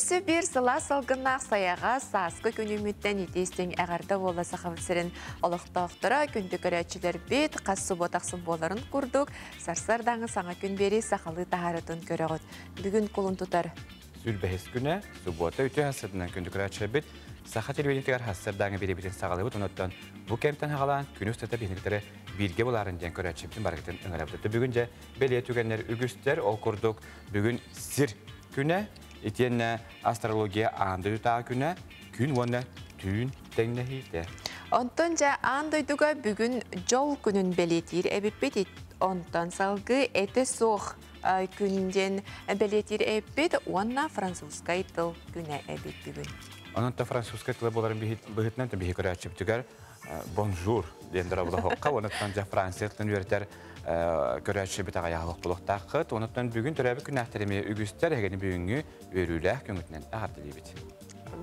Өссө биир сылаас салгыннаах сайаҕас сааскы күнүммүттэн итии-истиҥ эҕэрдэ буола Сахабыт сирин олохтоохторо, күндү көрөөччүлэрбит, хас субуота ахсын буоларын курдук, сарсыардааҥы саҥа күн биэрии сахалыы таһаарытын көрөҕүт. Бүгүн кулун тутар Сүрбэһис күнэ, субуота үтүө хассырданан күндү көрөөччүлэрбит саха телевидениетигэр хассырдааҥы биэриибитин саҕалыыбыт. Онуттан бу кэмтэн хаҕалаан күн устата биһиги бииргэ булаарын диэн көрөөччүбүтүн барыгытын ыҥырабыт. Бүгүн дьэ бэлиэ түгэннэр үгүстэр. Ол курдук бүгүн сир күнэ, итиэннэ астрология аан дойдутааҕы күнэ, күн уонна түүн тэҥнэһиитэ. Онтон дьэ аан дойдуга бүгүн дьол күнүн бэлиэтиир эбиппит. Онтон салгыы этэ суох күн диэн бэлиэтиир эбиппит уонна французскай тыл күнэ эбит бүгүн. Онон та французскай тыла буоларын быһыытынан биһи көрөөччүбүтүгэр бонжур диэн дорабылаһокка, онуттан дьэ Францияттан үөрэтэр көрөөччүбүт аҕайаһылык булуохтааххыт. Онуттан бүгүн төрөөбүт күннээхтэрими үгүстэр эһигини бүгүҥҥү үөрүүлээх көҥүтүнэн эҕэрдэлиибит.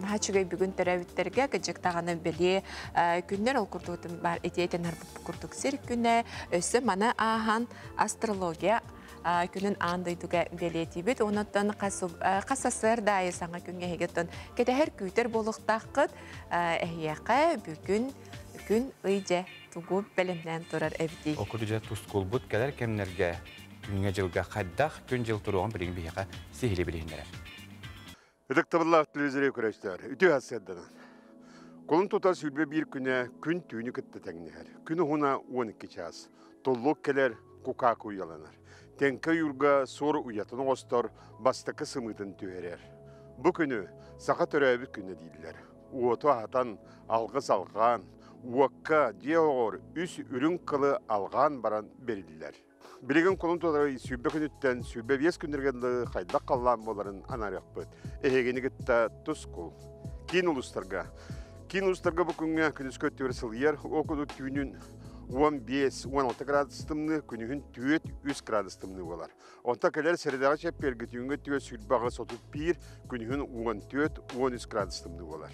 Наһаа үчүгэй бүгүн төрөөбүттэргэ кыдьык даҕаны бэлиэ күннэр ол курдук бар итиэтин курдук сир күнэ өссө маны ааһан астрология күнүн аан дойдуга бэлиэтиибит. Онуттан хас сарсыарда аайы саҥа күҥҥэ эһигиттэн кэтэһэр күүтэр буолуохтааххыт. Эһиэхэ бүгүн күн ый дьэ тугу бэлэмнээн турар эбитий? Ол курдук дьэ тускулбут кэлэр кэмнэргэ күҥҥэ-дьылга хайдах күн-дьыл туруоҕун билигин биһиэхэ сиһилии билиһиннэрэр. Ытыктабыллаах телевизоры көрөөччүлэр, үтүө сарсыарданан. Кулун тутар 21 күнэ күн түүнү кытта тэҥнэһэр. Күн уһуна 12 чаас. Туллук кэлэр, кукаак уйаланар. Тэҥкэ ойуурга суор уйатын оҥостор, бастакы сымыытын түһэрэр. Бу күнү саха төрөөбүт күнэ дииллэр. Уоту аһатан, алгыс алҕаан, уокка дьиэ оҕор үс үрүҥ кылы алҕаан баран бэриллэр. Билигин кулун тутар 20 күнүттэн 25 күннэргэ дылы хайдах халлаан буоларын анаарыахпыт. Эһигини кытта тускул. Киин улуустарга. Киин улуустарга бу күҥҥэ күнүскү өттүгэр сылыйар, ол курдук түүнүн 15-16 градус тымныы, күнүһүн 4-3 градус тымныы буолар. Онтон кэлэр сэрэдэҕэ чэппиэргэ түүҥҥү өттүгэр 28-31, күнүһүн 14-13 градус тымныы буолар.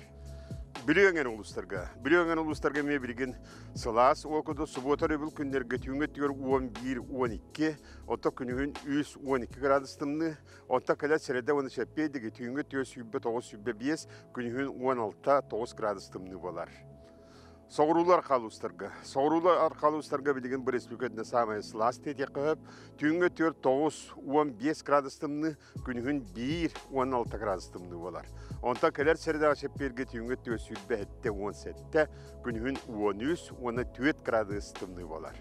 Бүлүү эҥэр улуустарга. Бүлүү эҥэр улуустарга эмиэ билигин сылаас уокуду субуота өрөбүл күннэргэ түүҥҥү өттүгэр 11-12, оттон күнүһүн 3-12 градус тымныы, онтон кэлэр сэрэдэ уонна чэппиэрдиги түүҥҥү өттүгэр 29-25, күнүһүн 16-9 градус тымныы буолар. Соҕуруулар архаалуустарга. Соҕуруулар архаалуустарга билигин бу республикатына саамай сылаас диэтиэххэ сөп. Түүҥҥү 4 9 15 градус тымныы, күнүһүн 1 16 градус тымныы буолар. Онтон кэлэр сэрэдэҕэ чэппиэргэ түүҥҥү 4 27 17, күнүһүн 13 уонна 4 градус тымныы буолар.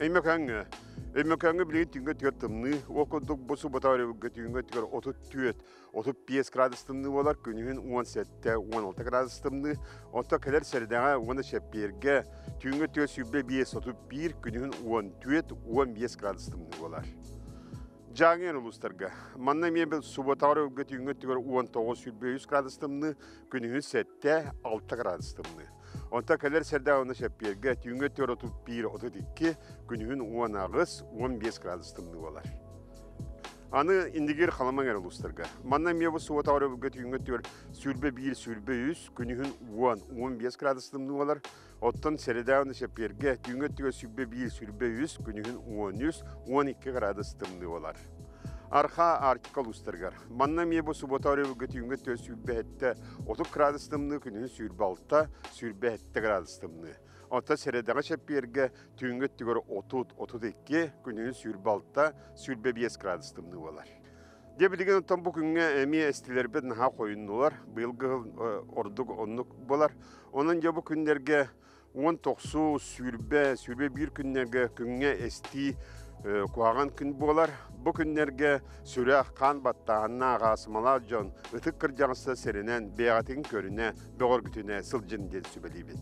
Өймөкөөҥҥө Өймөкөөҥҥө билигин түүҥҥү 4 тымныы, ол курдук бу суббота өрөбүлгэ түүҥҥү 34 35 градус тымныы буолар, күнүһүн 17-16 градус тымныы. Оттон кэлэр сэрэдэҕэ уонна чэппиэргэ түүҥҥү 425 31, күнүһүн 14-15 градус тымныы буолар. Дьааҥы улуустарга. Манна эмиэ субботаҕар өлгө түүҥҥү өттүгэр 19-23 градус тымныы, күнүһүн 7-6 градус тымныы. Онтон кэлэр сэрдээх уонна чэппиэргэ түүҥҥү өттүгэр 31-32, күнүһүн 18-15 градус тымныы буолар. Аны Индигир Халыма эҥэр улуустарга. Манна эмиэ бу суббота өрөбүлгэ түүҥҥү өттүгэр 21, 23, күнүһүн 10, 15 градус тымныы буолар. Оттон сэрэдэ уонна чэппиэргэ түүҥҥү өттүгэр 21, 23, күнүһүн 13, 12 градус тымныы буолар. Архаа Арктика улуустарыгар. Манна эмиэ бу суббота өрөбүлгэ түүҥҥү өттүгэр 27, 30 градус тымныы, күнүһүн 26, 27 градус тымныы. Оттон сэрэдэҕэ чэппиэргэ түүҥҥү өттүгэр 30, 32, күнүһүн 26, 25 градус тымныы буолар. Дьэ билигин оттон бу күҥҥэ эмиэ эстилэрбит наһаа хойуннулар. Быйылгы сыл ордук оннук буолар. Онон дьэ бу күннэргэ 19, 20, 21 күннэргэ күҥҥэ эстии куһаҕан күн буолар. Бу күннэргэ сүрэх, хаан баттааһыннаах, аасымалаах дьон ытык кырдьаҕаста сэрэнэн, бэйэҕитин көрүнэ, бөҕөргүтүнэ сылдьын диэн сүбэлиибит.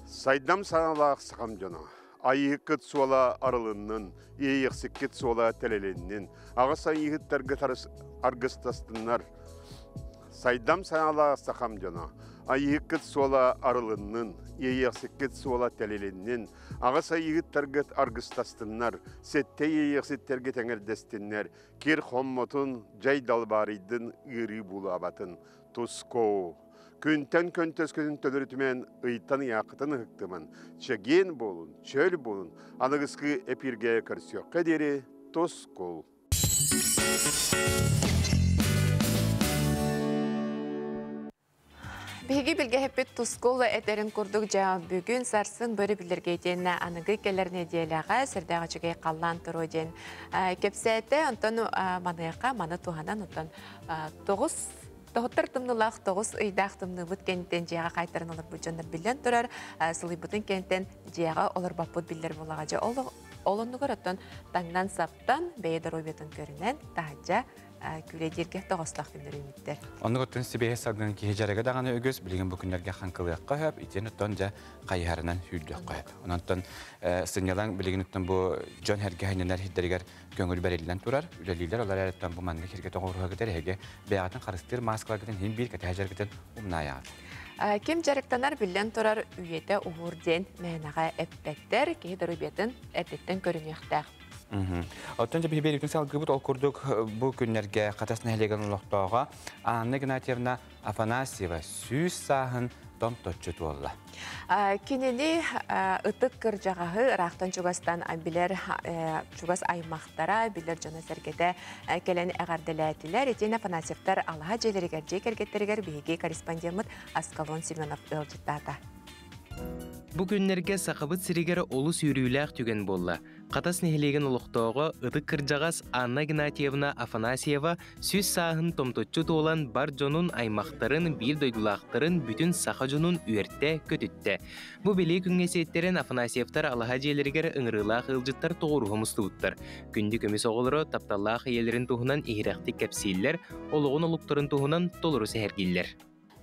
Сайдам санаалаах сахам дьоно, айыһыккыт суола арылыннын, иэйиэхсиккит суола тэлэлиннин, аҕыс айыыһыттарга аргыстастыннар. Сайдам санаалаах сахам дьоно, айыһыккыт суола арылыннын, иэйиэхсиккит суола тэлэлиннин, аҕыс айыыһыттаргыт аргыстастыннар, сэттэ иэйиэхситтэргит эҥэрдэстиннэр, кир хоммотун, дьай далбаарыйдын, ыарыы буулаабатын, тускоо. Күнтэн көнтөскүтүн төлөрүтүмэн, ыйтан ыйааххытын ыһыктыман, чэгиэн буолун, чөл буолун, аныгыскы эпииргэ көрсүөххэ диэри тускул! Биһиги билгэһиппит Тускул этэрин курдук дьэ бүгүн сарсын бөрү билэргэ итиэннэ аныгы кэлэр нэдиэлэҕэ сүрдээх үчүгэй халлаан туруо диэн кэпсээтэ. Онтон маныаха маны туһанан оттон тоҕус тоһуттар тымныылаах 9 ыйдаах тымныыбыт кэнниттэн дьиэҕэ хаайтаран олорбут дьоннор биллэн турар сылыйбытын кэнниттэн дьиэҕэ олорбоппут биллэр буолаҕа. Дьэ ол ол оннугар оттон таҥнан саптан бэйэ доруобуйатын көрүнэн таһырдьа күүлэйдииргэ тоҕостоох күннэр үүммүттэр. Оннук оттон сибиэһэ салгын киһи дьарыга даҕаны үгүс, билигин бу күннэргэ хаҥкылыахха сөп, итиэн оттон дьэ хайыһарынан сүүрдүөххэ сөп. Онон сынньалаҥ билигин оттон бу дьон сэргэ сынньанар сирдэригэр көҥүл бэриллэн турар, үлэлиилэр, олор эрэттэн бу маннык сиргэ тоҕуоруһа эһиги бэйэҕитин харыстыыр мааскаларгытын иһин биир кэтэһэ дьаргытын умнаайаҕыт. Ким дьарыктанар биллэн турар үйэтэ уһуур диэн мээнэҕэ эппэттэр, киһи доруобуйатын эрдэттэн көрүнүөхтээх. Оттон дьэ биһиги биэриитин салгыыбыт. Ол курдук бу күннэргэ Хатас нэһилиэгин олохтооҕо Анна Игнатьевна Афанасьева 100 сааһын томточчу туолла. Кинини ытык кырдьаҕаһы ыраахтан чугастан билэр чугас аймахтара, билэр дьоно сэргэтэ кэлэн эҕэрдэлээтилэр. Итиэннэ Афанасьевтар алаһа дьиэлэригэр, дьиэ кэргэттеригэр биһиги корреспондеммыт Аскалон Семенов ыалдьыттаата. Бу күннэргэ Сахабыт сиригэр олус үөрүүлээх түгэн буолла. Хатас нэһилиэгин олохтооҕо ытык кырдьаҕас Анна Игнатьевна Афанасьева 100 сааһын томточчу туолан бар дьонун, аймахтарын, биир дойдулаахтарын, бүтүн саха дьонун үөртэ, көтүттэ. Бу бэлиэ күҥҥэ сиэттэрэн Афанасьевтар алаһа дьиэлэригэр ыҥырыылаах ыалдьыттар тоҕуоруһа мустубуттар. Күндү көмүс оҕолоро тапталлаах ийэлэрин туһунан иһирэхтик кэпсииллэр, олоҕун олуктарын туһунан толору сэһэргииллэр.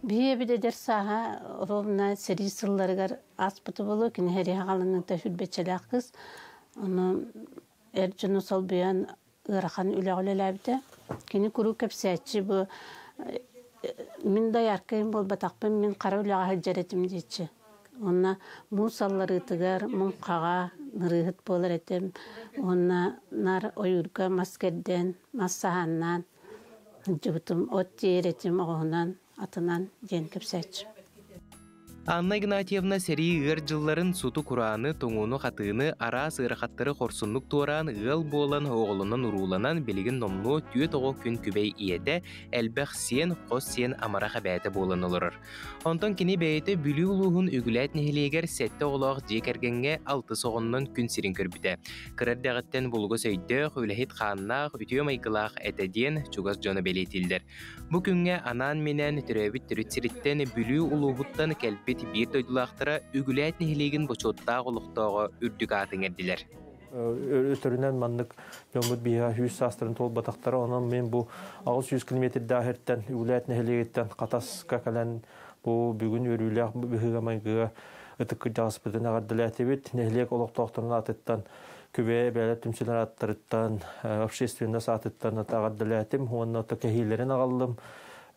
Биһиэбит эдэр сааһа ровно сэрии сылларыгар ааспыты буолуо, кини сэрии хаҕаланыыта 20-чэлээх кыыс. Ону эр дьону солбуйан ыарахан үлэҕэ үлэлээбитэ. Кини куруук кэпсээччи бу мин дояркайым буолбатахпын, мин хара үлэҕэ сылдьар этим диэччи. Онно муус алларыытыгар, муҥхаҕа нырыыһыт буолар этим. Уонна нар ойуурга мас кэрдэн, мас саһааннаан сылдьыбытым, от тиэйэр этим оҕуһунан, атынан диэн кэпсээччи. Анна Игнатьевна сэрии ыар дьылларын суту курааны, тоҥууну хатыыны, араас ыарахаттары хорсуннук туораан ыал буолан, оҕолонон урууланан билигин номнуо түөрт оҕо күн күбэй ийэтэ, элбэх сиэн, хос сиэн амарах эбээтэ буолан олорор. Онтон кини бэйэтэ Бүлүү улууһун Үгүлээт нэһилиэгэр сэттэ оҕолоох дьиэ кэргэҥҥэ алтыс оҕоннон күн сирин көрбүтэ. Кыра эрдэҕиттэн булугас өйдөөх, үлэһит хааннаах, үтүө майгылаах этэ диэн чугас дьоно бэлиэтииллэр. Бу күҥҥэ анаан-минээн төрөөбүт төрүт сириттэн Бүлүү улууһуттан кэлбит биир дойдулаахтара Үгүлээт нэһилиэгин бочуоттаах олохтооҕо үрдүк аатын иҥэрдилэр. Өтөрүнэн маннык дьоммут биһиэхэ 100 саастарын туолбатахтара. Онон мин бу 800 километрдээхиттэн Үгүлээт нэһилиэгиттэн Хатаска кэлэн бу бүгүн үөрүүлээх быһыыга майгыга ытык кырдьаҕаспытын эҕэрдэлээтибит. Нэһилиэк олохтоохторун аатыттан, Күбэйэ эбээлэр түмсүүлэр ааттарыттан, общественность аатыттан эҕэрдэлээтим уонна кэһиилэрин аҕаллым.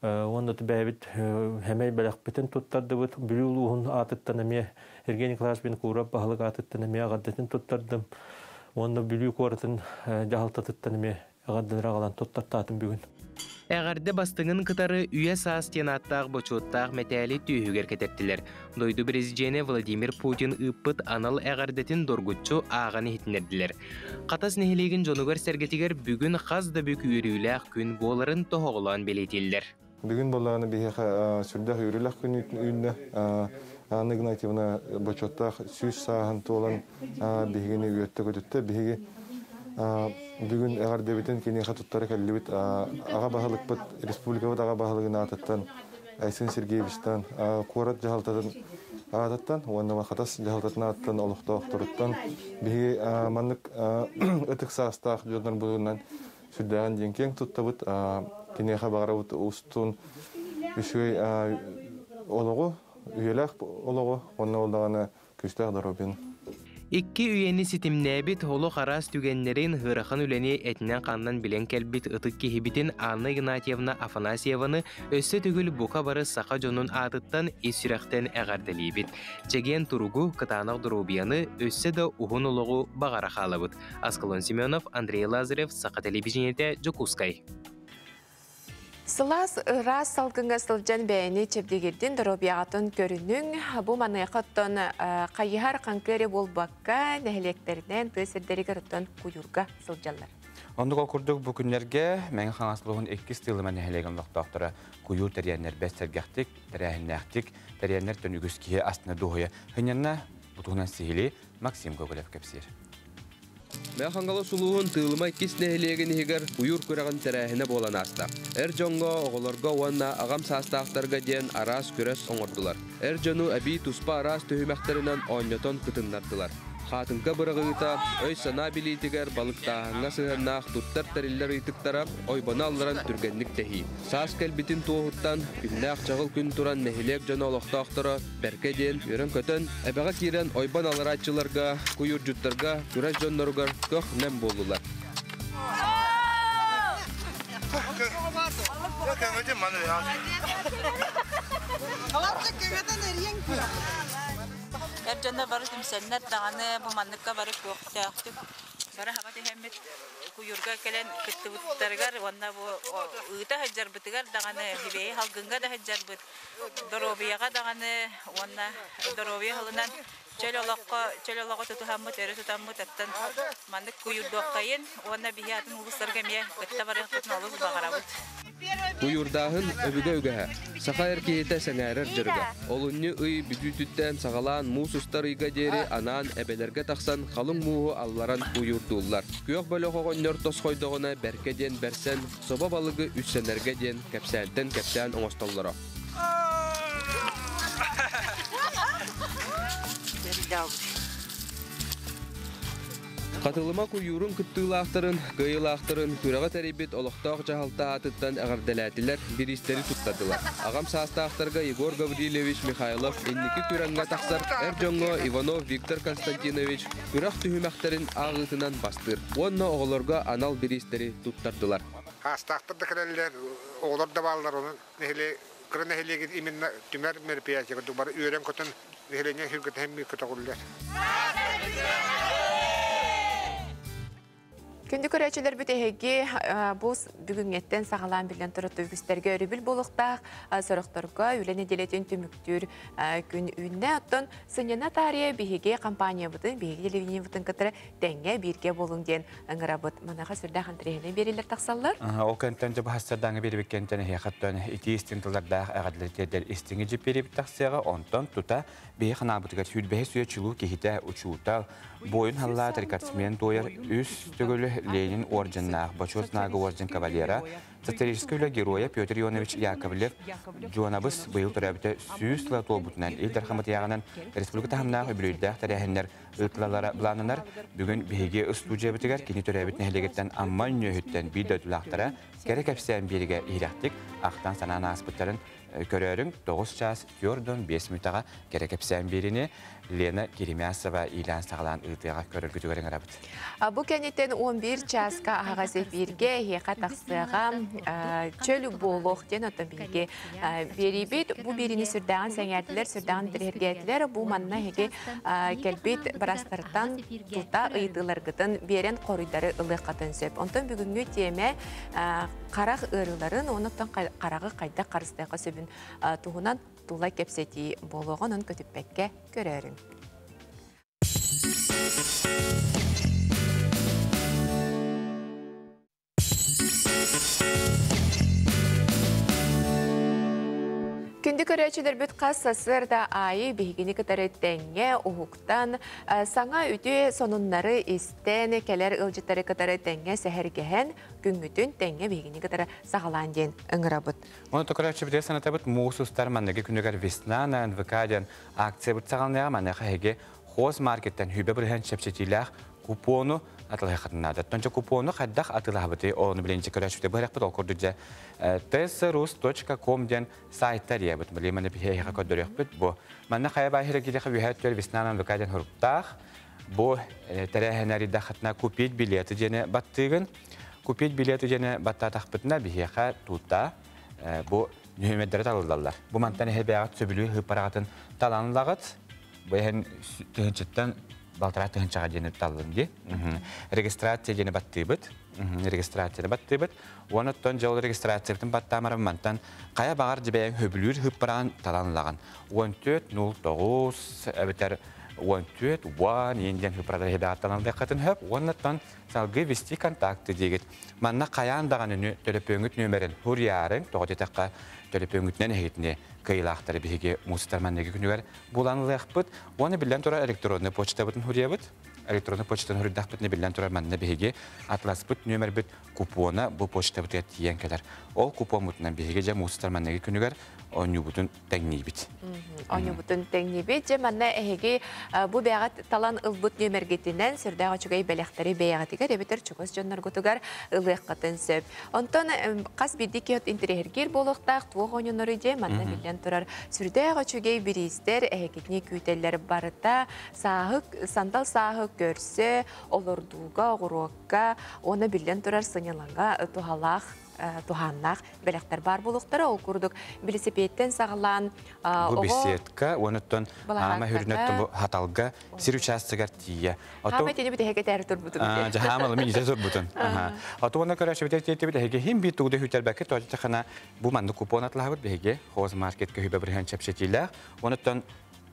Уонна бэйэбит сэмэй бэлэхпитин туттардыбыт. Бүлүү улууһун аатыттан эмиэ Евгений Николаевич Винокуров баһылык аатыттан эмиэ эҕэрдэтин туттардым. Уонна Бүлүү куоратын дьаһалтатыттан эмиэ эҕэрдэлэри аҕалан туттартаатым бүгүн. Эҕэрдэ бастыҥын кытары үйэ саас диэн ааттаах бочуоттаах мэтээли түөһүгэр кэтэттилэр. Дойду президенэ Владимир Путин ыыппыт анал эҕэрдэтин доргуччу ааҕан иһитиннэрдилэр. Хатас нэһилиэгин дьонугар-сэргэтигэр бүгүн хас да бүк үөрүүлээх күн буоларын тоһоҕолоон бэлиэтииллэр. Бүгүн буоллаҕына биһиэхэ сүрдээх үөрүүлээх күн үүннэ. Анна Игнатьевна бочуоттаах 100 сааһын туолан биһигини үөртэ көтүттэ. Биһиги бүгүн эҕэрдэбитин киниэхэ туттара кэллибит. Аҕа баһылыкпыт, республикабыт аҕа баһылыгын аатыттан Айсен Сергеевичтан, куорат дьаһалтатын аатыттан уонна Хатас дьаһалтатын аатыттан олохтоохторуттан биһиги маннык ытык саастаах дьоннор буолуунан сүрдээҕин диэн киэҥ туттабыт. Киниэхэ баҕарабыт устун үчүгэй олоҕу, үйэлээх олоҕу, онно буоллаҕына күүстээх доруобуйаны. Икки үйэни ситимнээбит олох араас түгэннэрин, ыарахан үлэни этинэн-хаанынан билэн кэлбит ытык киһибитин Анна Игнатьевна Афанасьеваны өссө төгүл бука бары саха дьонун аатыттан ис сүрэхтэн эҕэрдэлиибит. Чэгиэн туругу, кытаанах доруобуйаны, өссө да уһун олоҕу баҕара хаалабыт. Аскалон Семенов, Андрей Лазарев, Саха телевидениетэ, Дьокуускай. Сылаас ыраас салгыҥҥа сылдьан бэйэни чэбдигирдин, доруобуйаҕытын көрүнүҥ. Бу маныаха оттон хайыһар хаҥкы эрэ буолбакка, нэһилиэктэринэн тыа сирдэригэр оттон куйуурга сылдьаллар. Оннук ол курдук бу күннэргэ Мэҥэ Хаҥалас улууһун иккис Тыыллыма нэһилиэгин олохтоохторо куйуур тэрийэннэр бэрт сэргэхтик, тэрээһиннээхтик тэрийэннэр үгүс киһи астына дуоһуйа сынньанна. Бу туһунан сиһилии Максим Гоголев кэпсиир. Мэҥэ Хаҥалас улууһун Тыыллыма иккис нэһилиэгин иһигэр куйуур күрэҕин тэрээһинэ буолан ааста. Эр дьоҥҥо, оҕолорго уонна аҕам саастаахтарга диэн араас күрэс оҥордулар. Эр дьону эбии туспа араас түһүмэхтэринэн оонньотон кытыннардылар. Хаатыҥка быраҕыыта, өй-санаа билиитигэр балыктааһыҥҥа сыһыаннаах туттар тэриллэр ыйытыктара ойбону алларан түргэнник тэһии. Саас кэлбитин туоһуттан, күннээх чаҕыл күн туран нэһилиэк дьоно олохтоохторо бэркэ диэн үөрэн-көтөн, эбэҕэ киирэн ойбон алларааччыларга, куйуурдьуттарга, күрэс дьонноругар көх-нэм буоллулар. Эр дьоннор бары түмсэннэр даҕаны бу манныкка бары көхтөөхтүк бары хаба түһэммит куйуурга кэлэн кыттыбыттарыгар уонна бу ыыта сылдьарбытыгар даҕаны хибэйи халгыҥҥа да сылдьарбыт доруобуйаҕа даҕаны уонна доруобуйа сылынан чөл олоххо чөл олоҕу тутуһаммыт өрө тутаммыт оттон маннык куйуурдуоххайын уонна биһи атын улуустарга эмиэ кытта барыахпытын олус баҕарабыт. Куйуурдааһын өбүгэ үгэһэ. Саха эр киһитэ сэҥээрэр дьарыга. Олунньу ый бүтүүтүттэн саҕалаан муус устар ыйга диэри анаан эбэлэргэ тахсан халыҥ мууһу алларан куйуурдууллар. Күөх бөлөх оҕонньор тосхойдоҕуна бэркэ диэн бэрсэн, собо балыгы үссэнэргэ диэн кэпсээнтэн кэпсээн оҥостоллоро. Хатылыма куйуурун кыттыылаахтарын, кыайыылаахтарын күрэҕи тэрийбит олохтоох дьаһалта аатыттан эҕэрдэлээтилэр, бириистэри туттардылар. Аҕам саастаахтарга Егор Гаврильевич Михайлов инники күрэҥҥэ тахсар, эр дьоҥҥо Иванов Виктор Константинович күрэх түһүмэхтэрин ааҕыытынан бастыыр уонна оҕолорго анал бириистэри туттардылар. Саастаахтар да кэлэллэр, оҕолор да бааллар, онон нэһилиэк кыра нэһилиэгин именно түмэр мероприятие курдук бары үөрэн-көтөн нэһилиэнньэ сүргэтэ көтөҕүллэр. Күндү көрөөччүлэрбит эһиги бу бүгүҥҥэттэн саҕалаан билэн турар үгүстэргэ өрөбүл буолуохтаах сорохторго үлэ нэдиэлэтин түмүктүүр күн үүннэ. Оттон сынньана таарыйа биһиги компаниябытын, биһиги телевидениебытын кытары тэҥҥэ бииргэ буолуҥ диэн ыҥырабыт. Маныаха сүрдээх интэриэһинэй биэриилэр тахсаллар. Ол кэнтэн дьэ баһастардаҥы биэрибиккэнтэн эһиэхэттэн итии истиҥ тыллардаах эҕэрдэлэр тиэрдэр истиҥи дьип биэрибит тахсыаҕа, онтон тута биһи ханаабытыгар сүүрбэһи сүө чулуу киһитэ учуутал, буойун халлаат рекордсмен туойар үс төгүл Ленин орденнаах, Бочуот знага орден кавалера, социалистическай үлэ геройа Петр Ионович Яковлев Дьуонабыс быйыл төрөөбүтэ 100 сыла туолбутунан Ил Дархан ыйааҕынан республика таһымнаах үбүлүөйдээх тэрээһиннэр ыытылалара былааннанар. Бүгүн биһиги устуудьуйабытыгар кини төрөөбүт нэһилиэгиттэн Амма Өнньүөһүттэн биир дойдулаахтара кэрэ кэпсээн биэригэ иһирэхтик ахтан-санаан ааспыттарын көрөөрүҥ. 9 час 45 мүнүүтэҕэ кэрэ кэпсээн биэрини Лена Керемясова иилээн-саҕалаан ыытыаҕа көрөргүтүгэр ыҥырабыт. Бу кэнниттэн 11 чааска аһаҕас эфиргэ эһиэхэ тахсыаҕа чөл буолуох диэн оттон биһиги биэриибит. Бу биэриини сүрдээҕин сэҥээрдилэр, сүрдээҕин интэриэһиргээтилэр. Бу манна эһиги кэлбит барастартан тута ыйытыыларгытын биэрэн хоруйдары ылыаххытын сөп. Онтон бүгүҥҥү тиэмэ харах ыарыыларын, онуттан хараҕы хайдах харыстыахха сөбүн туһунан тула кэпсэтии буолуоҕун онон көтүппэккэ көрөөрүҥ. Күндү көрөөччүлэрбит хас сарсыарда аайы биһигини кытары тэҥҥэ уһуктан, саҥа үтүө сонуннары истэн, кэлэр ыалдьыттары кытары тэҥҥэ сэһэргэһэн, күҥҥүтүн тэҥҥэ биһигини кытары саҕалаан диэн ыҥырабыт. Оны көрөөччүбүтүгэр санатабыт муус устар манныгы күнүгэр Весна на НВК диэн акциябыт саҕаланыаҕа. Маныаха эһиги Хоз маркеттан хүбэ бырыһан чэпчэтиилээх купону атылаһыаххытын наада. Тонча купону хайдах атылаһабыты ону билинчи көрөөччүбүтэ быһарахпыт. Ол курдук дьэ tsrus.com диэн сайттар ебит. Биле маны биһиэхэ көрдөрүөхпүт. Бу манна хайа баахира кириэхэ үһэ өттүгэр Весна на НВК диэн хуруктаах. Бу тэрээһинэри дахатына купить билеты диэни баттыыгын. Купить билеты диэни баттаатахпытына биһиэхэ тута бу нүһүмэддери талыллаллар. Бу мантан эһэ бэйэҕит сөбүлүүр хыппараҕытын таланлагыт. Бу иһин тыһынчыттан балтараа тыһынчаҕа диэни таллым дии. Регистрация диэни баттыыбыт. Регистрацияны баттыыбыт. Уонуттан дьол регистрациябытын баттаамарым мантан хайа баҕар дьибэйэҥ хөбүлүүр хыппараҕын таланлагын. 14 09 эбэтэр 14 1 индиан хыпрадар хедааттан алдыққатын хөп, оннаттан салгы вести контакты дегет. Манна қаян дағаны төлөпөңүт нөмерин хурьярын, тоғы детаққа төлөпөңүтнен эхитне кыйлақтары биһиги мустар маннеги күнүгер буланылыахпыт. Оны билен тура электронный почта бытын хурьябыт. Электронный почтаны хурьдахпыт не билен тура манна биһиги атласпыт нөмер купона бу почта бытыга тиен келер. Ол купон бутунан биһиги жа мустар маннеги күнүгер онюбутун тәңнибит. Онюбутун тәңнибит. Же манна эһиги бу бәгат талан ылбыт нөмергетинен сүрдәг очугай бәләхтәри бәягатыгар эбитер чугас жонноргутугар ылыаккатын сөп. Онтон кас бирди киот интерехергер болуктак туох онюнору же манна билен турар сүрдәг очугай биристер эһигитни күйтеллер барыта саахык сандал саахык көрсө олордууга оҕуруокка оны билен турар сыняланга тухалаах туханнах белектер бар булуктара ол курдук велосипедтен сагалаан. Бу беседка онуттан ама хүрүнөттөн бу хаталга сир участогар тие. Хама тени бит хеке тәр турбутун. Жахама мин ите турбутун. Ато оны көрәшә бит тете бит хеке хим бит тугды хүтәр бәке тоҗы хана бу манды купон атлабыт беге хоз маркетке хүбә бер чепшетиләр. Онуттан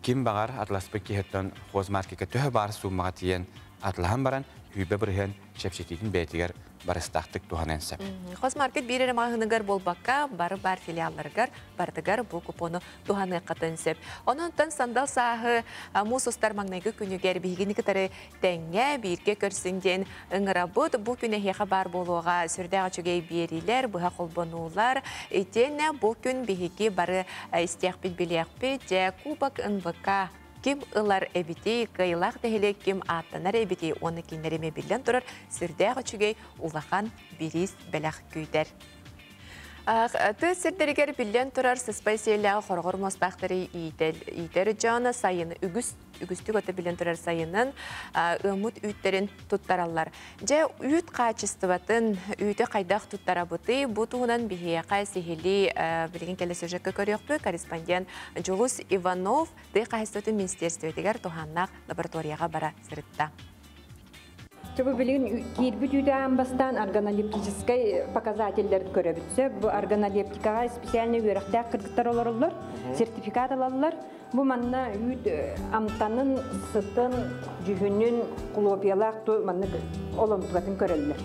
ким багар атласпы киһеттен хоз маркетке төһө бар суммага тиен атлаһан баран хүбә бер чепшетитин бәтигәр барыстақтык туханен сәп. Хос маркет бирер мағыныгар болбакка, бары бар филиалларгар, бардыгар бу купону туханы қатын сәп. Ононтан сандал саахы мусустар маңнайгы күнүгер бигини кытары тәңге бирге көрсүнден ыңырабыт бу күнө хеха бар болуға сүрдәгә чүгей берилер, быха колбонулар. Итен бу күн биһиги бары истиякпит билиякпит, кубок НВК ким ылар эбити, кыйлах дехиле ким аттанар эбити, оны киннереме билен турар сүрдээх үчүгей улахан бирис бэлэх күйдер. Ты сирдеригер билен турар сыспай селләгә хоргор мостахтары итер жана сайын үгүс үгүстүк өтө билен турар сайынын өмүт үттерин туттараллар. Же үт качествотын үтө кайдах туттарабыты бу туһунан бихияка сихили билген келе сюжетке көрөкпү корреспондент Жулус Иванов ты кайсытын министерствотигер туханнак лабораторияга бара сырытта. Бу билигин киирбит үйдән бастан органолептический показательлер көрөбүтсө, бу органолептикага специальный үөрәхтәк кыргыттар олороллор, сертификат алалар. Бу манна үйт амтанын, сытын, жүһүнүн, кулопиялак ту манны оломтугатын көрөллөр.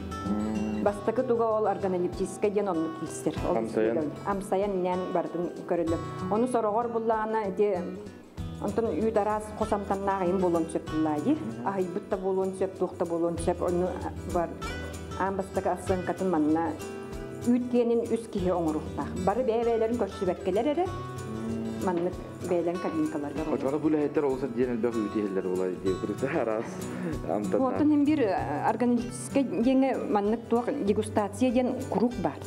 Бастакы туга ол органолептический ден онну килсер. Амсаян. Амсаян нән бардын көрөллөр. Оны сорогор буллагана эти Онтон үйт арас қосамтаннағайын болон сөп буллайы. Ахайбыт та болон сөп, туқта болон сөп, оны бар. Амбастaka ассанкатын манна үйт кенин үс кихи оңоруқтақ. Бары бәй-бәйлерін көрсүбәккелер әрі, манны бәйлерін кабинкаларга. Очара бу ләһәттер олса диен элбэх үтиһеллер була дип курса арас амтанна. Отон hem бир органический деңе маннык туақ дегустация ден круг бар.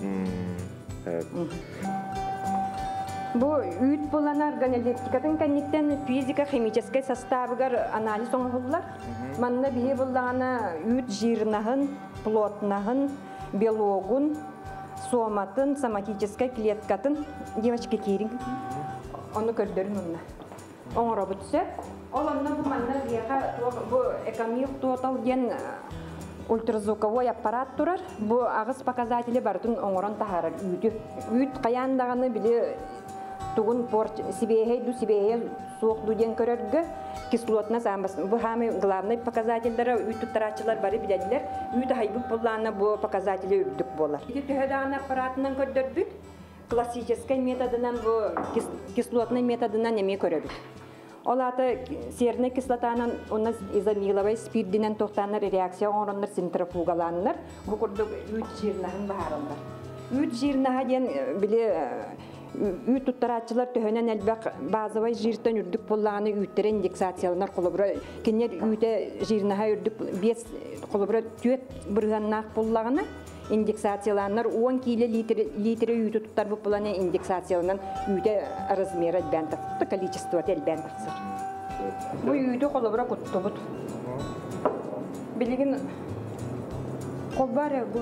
Бу үйт болан органолептикатын кәнниттен физика-химический составыгар анализ оңғылар. Манна бихи буллағана үйт жирнаһын, плотнаһын, белогун, соматын, соматический клеткатын, девочки кирин. Оны көрдөрүн онна. Оңоро бүтсө. Ол онна бу манна бияха бу экомил тотал ден ультразвуковой аппарат турар. Бу агыс показатели бартын оңорон тахарар үйтү. Үйт каяндаганы били тугун порт сибеһей ду сибеһей суох ду ден көрөргө кислотна самбас. Бу хами главный показательдері үйт туттарачылар бары биледилер. Үйт хайбык буллаана бу показатели үрдүк болар. Ити төһөдааны аппаратынан көрдөрбүт. Классический методынан бу кислотный методынан эме көрөбүт. Ол аты серный кислотанан у нас изомиловый спиртинен тоқтанар реакция оңороннар центрофугаланнар. Бу курдук үйт жирнаһын баһараллар. Үйт жирнаһа ден биле үйт туттараачылар төһөнөн элбэх базовый жиртен үрдүк буллааны үйттер индексацияланар холобура кинер үйте жирнаһа үрдүк бес холобура түөт бырыганнаах буллагана индексацияланар 10 кило литр литр үйтү туттар булланы индексацияланан үйте размері элбэн тахсар количество элбэн тахсар. Бу үйтү холобура куттубут. Билигин колбар бу.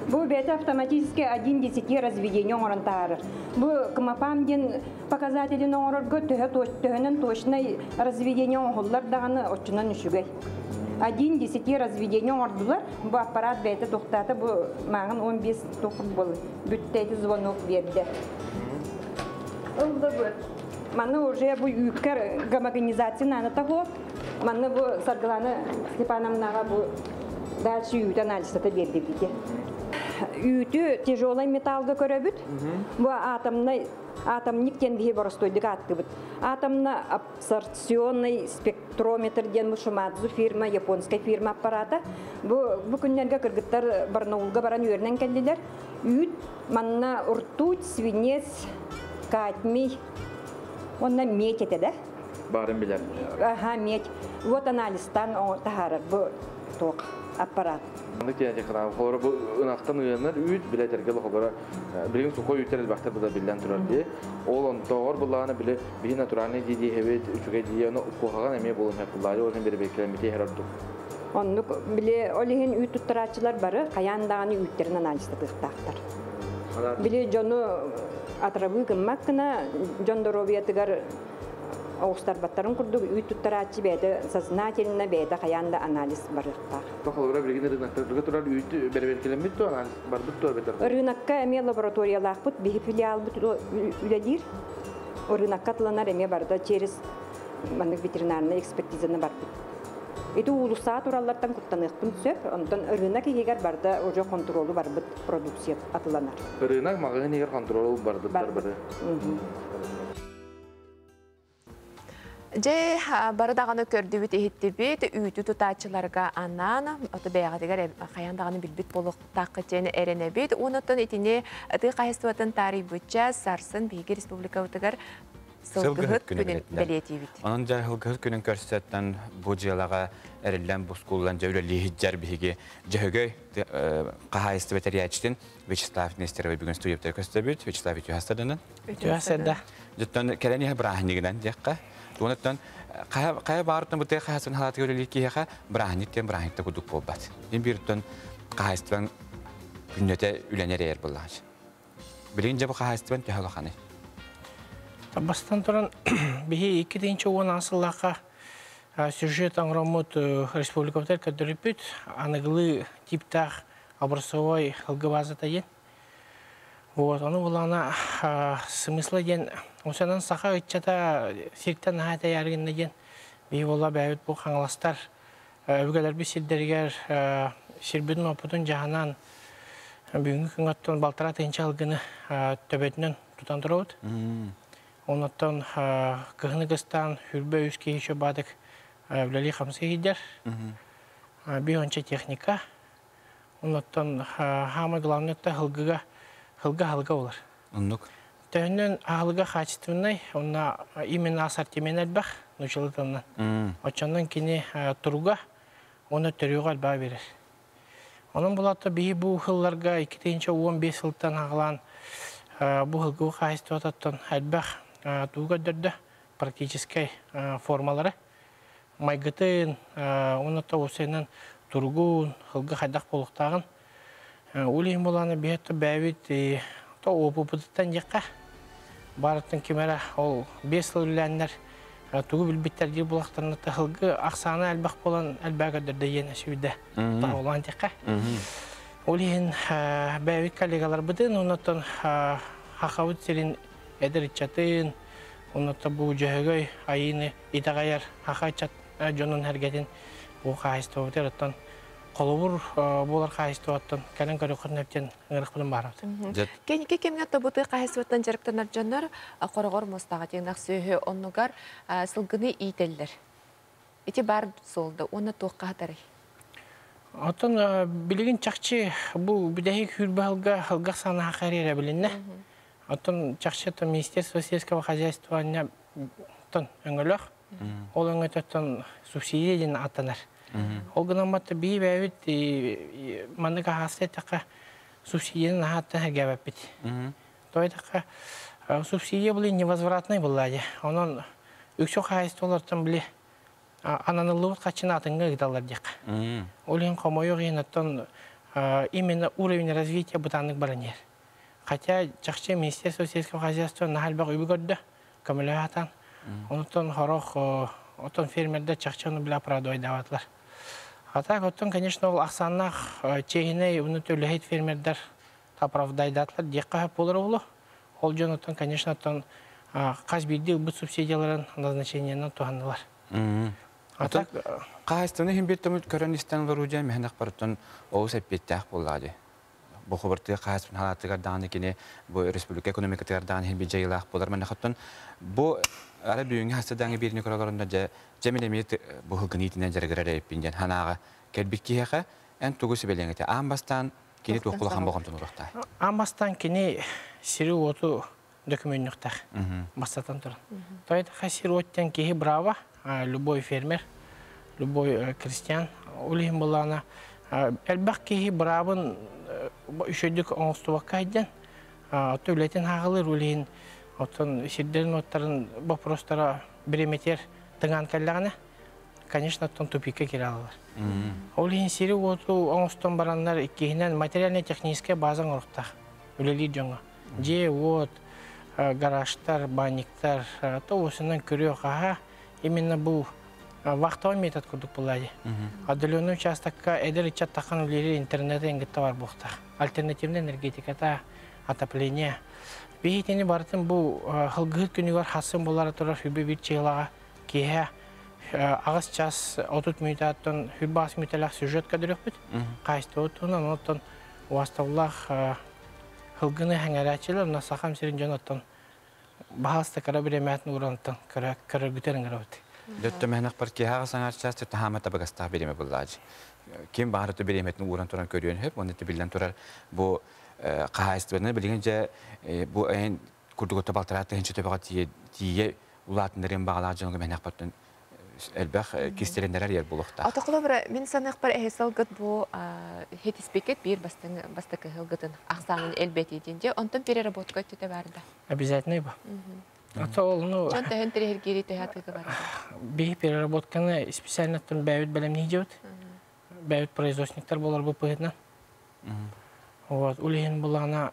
Бу бәті автоматически 1,10 разведение оңорон таарыр. Бу кмапам ден показателин оңорорго төһөнөн точный разведение оңоллар даганы очунан үшүгэй. 1,10 разведение оңордулар. Бу аппарат бәті тоқтаты, бу мағын 15 тоқыр бол. Бүттәйті звонок берді. Ылды бұл. Манна уже бу үүккэр гомогенизация наната хуо. Манна бу Саргылана Степановнаға бу дальше үүт анализата бердибите. Үүтү тяжелый металлга көрөбүт. Бу атомный атомник диэн биһи боростуойдук ааттыбыт. Атомно абсорбционный спектрометр диэн бу Шимадзу фирма, японскай фирма аппарата. Бу бу күннэргэ кыргыттар Барнаулга баран үөрэнэн кэллилэр. Үүт манна ртуть, свинец, кадмий, онно медь этэ да? Барын билэр. Аха, медь. Вот анализтан таһаарар бу туох аппарат. Маннык диэн этиэххэ холоро бу ынахтан ыанар үүт билэ тэргэл холоро билигин сухой үүттэр элбэхтэр буда биллэн турар дии. Ол онтоҕор буллаҕына били биһи натуральный дии дии хэбит үчүгэй дии ону куһаҕан эмиэ буолун хэп буллаады ол иһин бирибеккэлэммити иһэр ордук. Оннук били ол иһин үүт туттарааччылар бары хайаан даҕаны үүттэрин анализтатыахтаахтар. Били дьону отравы гыммат гына дьон доруобуйатыгар оҕустарбаттарын курдук үүт туттарааччы бэйэтэ сознательно бэйэтэ хайаан да анализ барыахтаах. Холобура билигин рыноктарга турар үүт бэрэбиэркэлэммит дуо анализ барбыт дуо эбэтэр? Рынокка эмиэ лабораториялаахпыт, биһи филиалбыт үлэлиир. Рынокка атыланар эмиэ барда через маннык ветеринарная экспертизаны барбыт. Ити уулуссаҕа тураллартан куттаныахпын сөп, онтон рынок иһигэр барда уже контролу барбыт продукция атыланар. Рынок маҕаһыын иһигэр контролу барбыттар бары. Дьэ, бары даҕаны көрдүбүт, иһиттибит, үүтү тутааччыларга анаан, ото бэйэҕитигэр хайаан даҕаны билбит буолуохтааххыт диэн эрэнэбит. Онуттан итини тыы хаһайыстыбатын таарыйбычча сарсын биһиги республикабытыгар сылгыһыт күнүн бэлиэтиибит. Онон дьэ сылгыһыт күнүн көрсөттөн бу дьыалаҕа эриллэн бускуллан дьэ үлэлии биһиги Дьөһөгөй хаһайыстыба тэрийээччитин Вячеслав Нестеровы бүгүн студияптар көстөбүт. Вячеслав үтүө хастаданын. Үтүө хастада. Дьоттон кэлэн иһэ бырааһынньыгынан диэххэ. Туонаттан хайа баартан бу хаһасын халааты көрөлүү киһиэхэ бырааһынньык диэн бырааһынньыкта курдук буолбат. Дин бииртэн хаһайыстыбан күннэтэ үлэнэр эр буллаҕач. Билигин дьэ бу хаһайыстыбан төһө улаханый? Бастан туран биһи 2010 сыллаахха сюжет оҥороммут республикабытыгар көрдөрүппүт аныгылыы типтаах образцовой ылгы базата диэн. Вот, ону булана смысла диэн, осанан саха ыччата сиртэн наһаа тэйээригиннэ диэн биһи буолла бэйэбит бу хаҥаластар өбүгэлэрбит сирдэригэр сирбитин оппутун дьаһанан бүгүҥҥү күҥҥэ балтараа тыһыынча ылгыны төбөтүнэн тутан турабыт. Онуттан кыһыны кыстаан хүрбэ үс киһи чобаадык үлэлии хамсыы иһийдэр. Биир техника. Онуттан хаамай главный хылгыга хылга халга болар. Оннук. Төһөннөн аһылыга качественный, онна именно ассортимент элбэх, нучылытынан. Очоннон кини туруга, оны төрүгө элбаа берер. Онон булатта биһи бу хылларга 2015 сылтан агалаан бу хылгы хаһайыстыбататтан элбэх туу көрдөрдө практическай формалары. Майгытын, онотто усенен туругун, хылгы хайдах болуктагын. Улин буланы биһетте бэбит то опупутуттан жакка барыттан кимера ол 5 сыл үлләннер тугу билбиттер дии булактарына хылгы ахсаана элбэх болан элбэгэ көрдөрдө иэн сүйдэ таолан жакка. Улин бэбит коллегалар бытын онотон хахабыт сирин эдер ичатын онотто бу жөһөгөй айыны итагаяр хахачат дьонун хергетин бу хаһайыстыбытыр оттон холобур буолар хаһайыстыбаттан кэлэн көрөхөр нөптен ыңырықпытын барабыт. Кэники кэмҥэ тобуты хаһайыстыбаттан дьарыктанар дьоннор хороҕор муостаҕа тиҥнах сүөһү оннугар сылгыны иитэллэр. Ити бар суолда уонна туохха хатарый? Оттон билигин чахчы бу бүдэһик хүрбэ хылга санаа харира билиннэ. Оттон чахчы то Министерство сельского хозяйства тон өҥөлөх. Ол өҥөтөттөн субсидия диэн аттанар. Ол гынан батта бии бэйбит маннык аһаасы эттэххэ субсидияны наһааттан хэргээбэппит. Той эттэххэ субсидия били невозвратный булла дии. Онон үксү хаһайыстыбалартан били ананыллыбыт хаччыны атыҥҥа ыыталлар диэххэ. Ол иһин хомойуох иһин оттон именно уровень развития бытааннык баран иһэр. Хотя чахчы Министерство сельского хозяйства наһаа элбэх үбү көрдө, көмөлөһө сатаан. Онуттан хорох оттон фермердер чахчы ону билэ оправдывайдаабатылар. А так оттон, конечно, ол ахсааннаах чиэһинэй уну төлөһүт фермердер оправдайдаатылар диэххэ сөп буолар буолуо. Ол дьон оттон, конечно, оттон Хас биирдии ылбыт субсидияларын назначениенан туһаннылар. А так хаһайыстыбаны иһин биир төмүт көрөн истэн олоруу диэн мэһэнэх барыттан олус эппиэттээх буоллаҕа дии. Бу хобартыга хаһайыстыбын халаатыгар даҕаны кини бу республика экономикатыгар даҕаны иһин бидьайылаах буолар. Манна бу ара бүгүҥҥү хастыдааҥы биирини көрө олоронно дьэ дьэ мин эмиэ бу һылгын иитинэн дьарыгырар эбиппин диэн санааҕа кэлбит киһиэхэ эн тугу сүбэлиэҥ этэ? Аан бастаан кини туох улахан болҕомтону уруохтаах? Аан бастаан кини сири-уоту дөкүмүөннүөхтээх бастатан туран. Тоҕо сир уоттан киһи браво, любой фермер, любой крестьян ол иһин былаана элбэх киһи быраабын үчүгдүк оҥостубакка айдан отто үлэтин хааҕылыыр ол иһин оттон сирдэрин уоттарын боппуруостара бириэмэтигэр тыҥаан кэллэҕинэ конечно оттон тупикка киирэ алалар. Ол иһин сири уоту оҥостон бараннар иккиһинэн материально-техническэй база оҥоруохтаах үлэлиир дьоҥҥо. Дьиэ-уот, гаражтар, банниктар, то көрүө-хаһа именно бу вахтовый метод курдук буолла. Отдаленный участокка эдэр ыччат тахан үлэлиир интернети эҥгитте бар буолуохтаах. Альтернативная энергетиката, отопление. Биһитини барытын бу хылгыһыт күнүгэр хассын булара турар хүбү бир чыылаҕа киэһэ 8 час 30 мүнүүтэттэн хүббаас мүнүүтэлээх сюжет көрдөрүөхпүт. Хаайыстыбыт туһунан онтон уастабыллаах хылгыны хэҥэрээччилэр мына сахам сирин дьон оттон баһаалыста кыра бириэмээтин ууран көрөргүтэр ыҥырабыт. Дөттө мэһнэх бар киһаҕа саҥар час таһаама табыгастаах бириэмэ буллаажы. Ким баҕарыты бириэмэтин ууран туран көрүөн хөп, онно биллэн турар бу хаһаайыстыбаны билигин дьэ бу эн курдугутта балтараа тыһынча төбөҕө тиийэ улаатыннарыан баҕалаах дьоҥҥо мэһнэх бартын элбэх кистэлэннэрэр ер булуохтаах. Отоқлобра мин саныахпар эһи бу хетиспикет биир бастакы хылгытын ахсаанын элбэтиитин же онтон переработка өттүтэ барда. Обязательно бу. Ата ол ну Чон төһөн тирехиргири төһө атыыга бар. Би переработканы специально тон бэйбит бэлэмнии дьыбыт. Бэйбит производственниктар болар бу пыһытынан. Вот, улиһин булана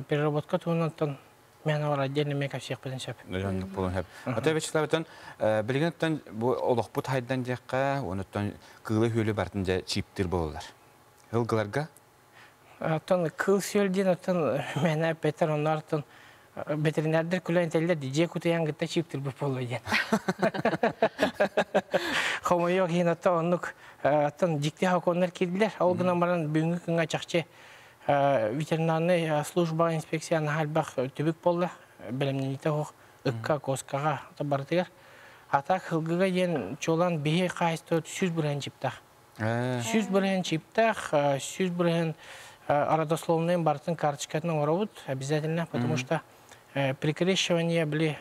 переработка туһунан мен бар отдельно мен капсиях сөп. Оннук болон хөп. Ата Вячеславтан билигин бу олохпут хайдан диэххэ, онуттан кыылы хүөлү бартын дьэ чиптир бололар. Хылгыларга Оттон кыл сүөл диэн оттон мен петер оннартон ветеринардер күлэн теллер дije кутуян гытта чиптир бу боло диэн. Хомойок хин оттон оннук оттон дикти хаконнар кирдилер. Ол гынан баран бүгүнкү күнгө чакчы ветеринарный служба инспекцияны халбах түбүк болла. Белемнените хох ыкка коскага барытыгар. Ата хылгыга диэн чолан биһи кайсты 100 бүрэн чиптах. 100 бүрэн чиптах, 100 бүрэн родословный бартын карточкатын оробут обязательно, потому что прикрещивание били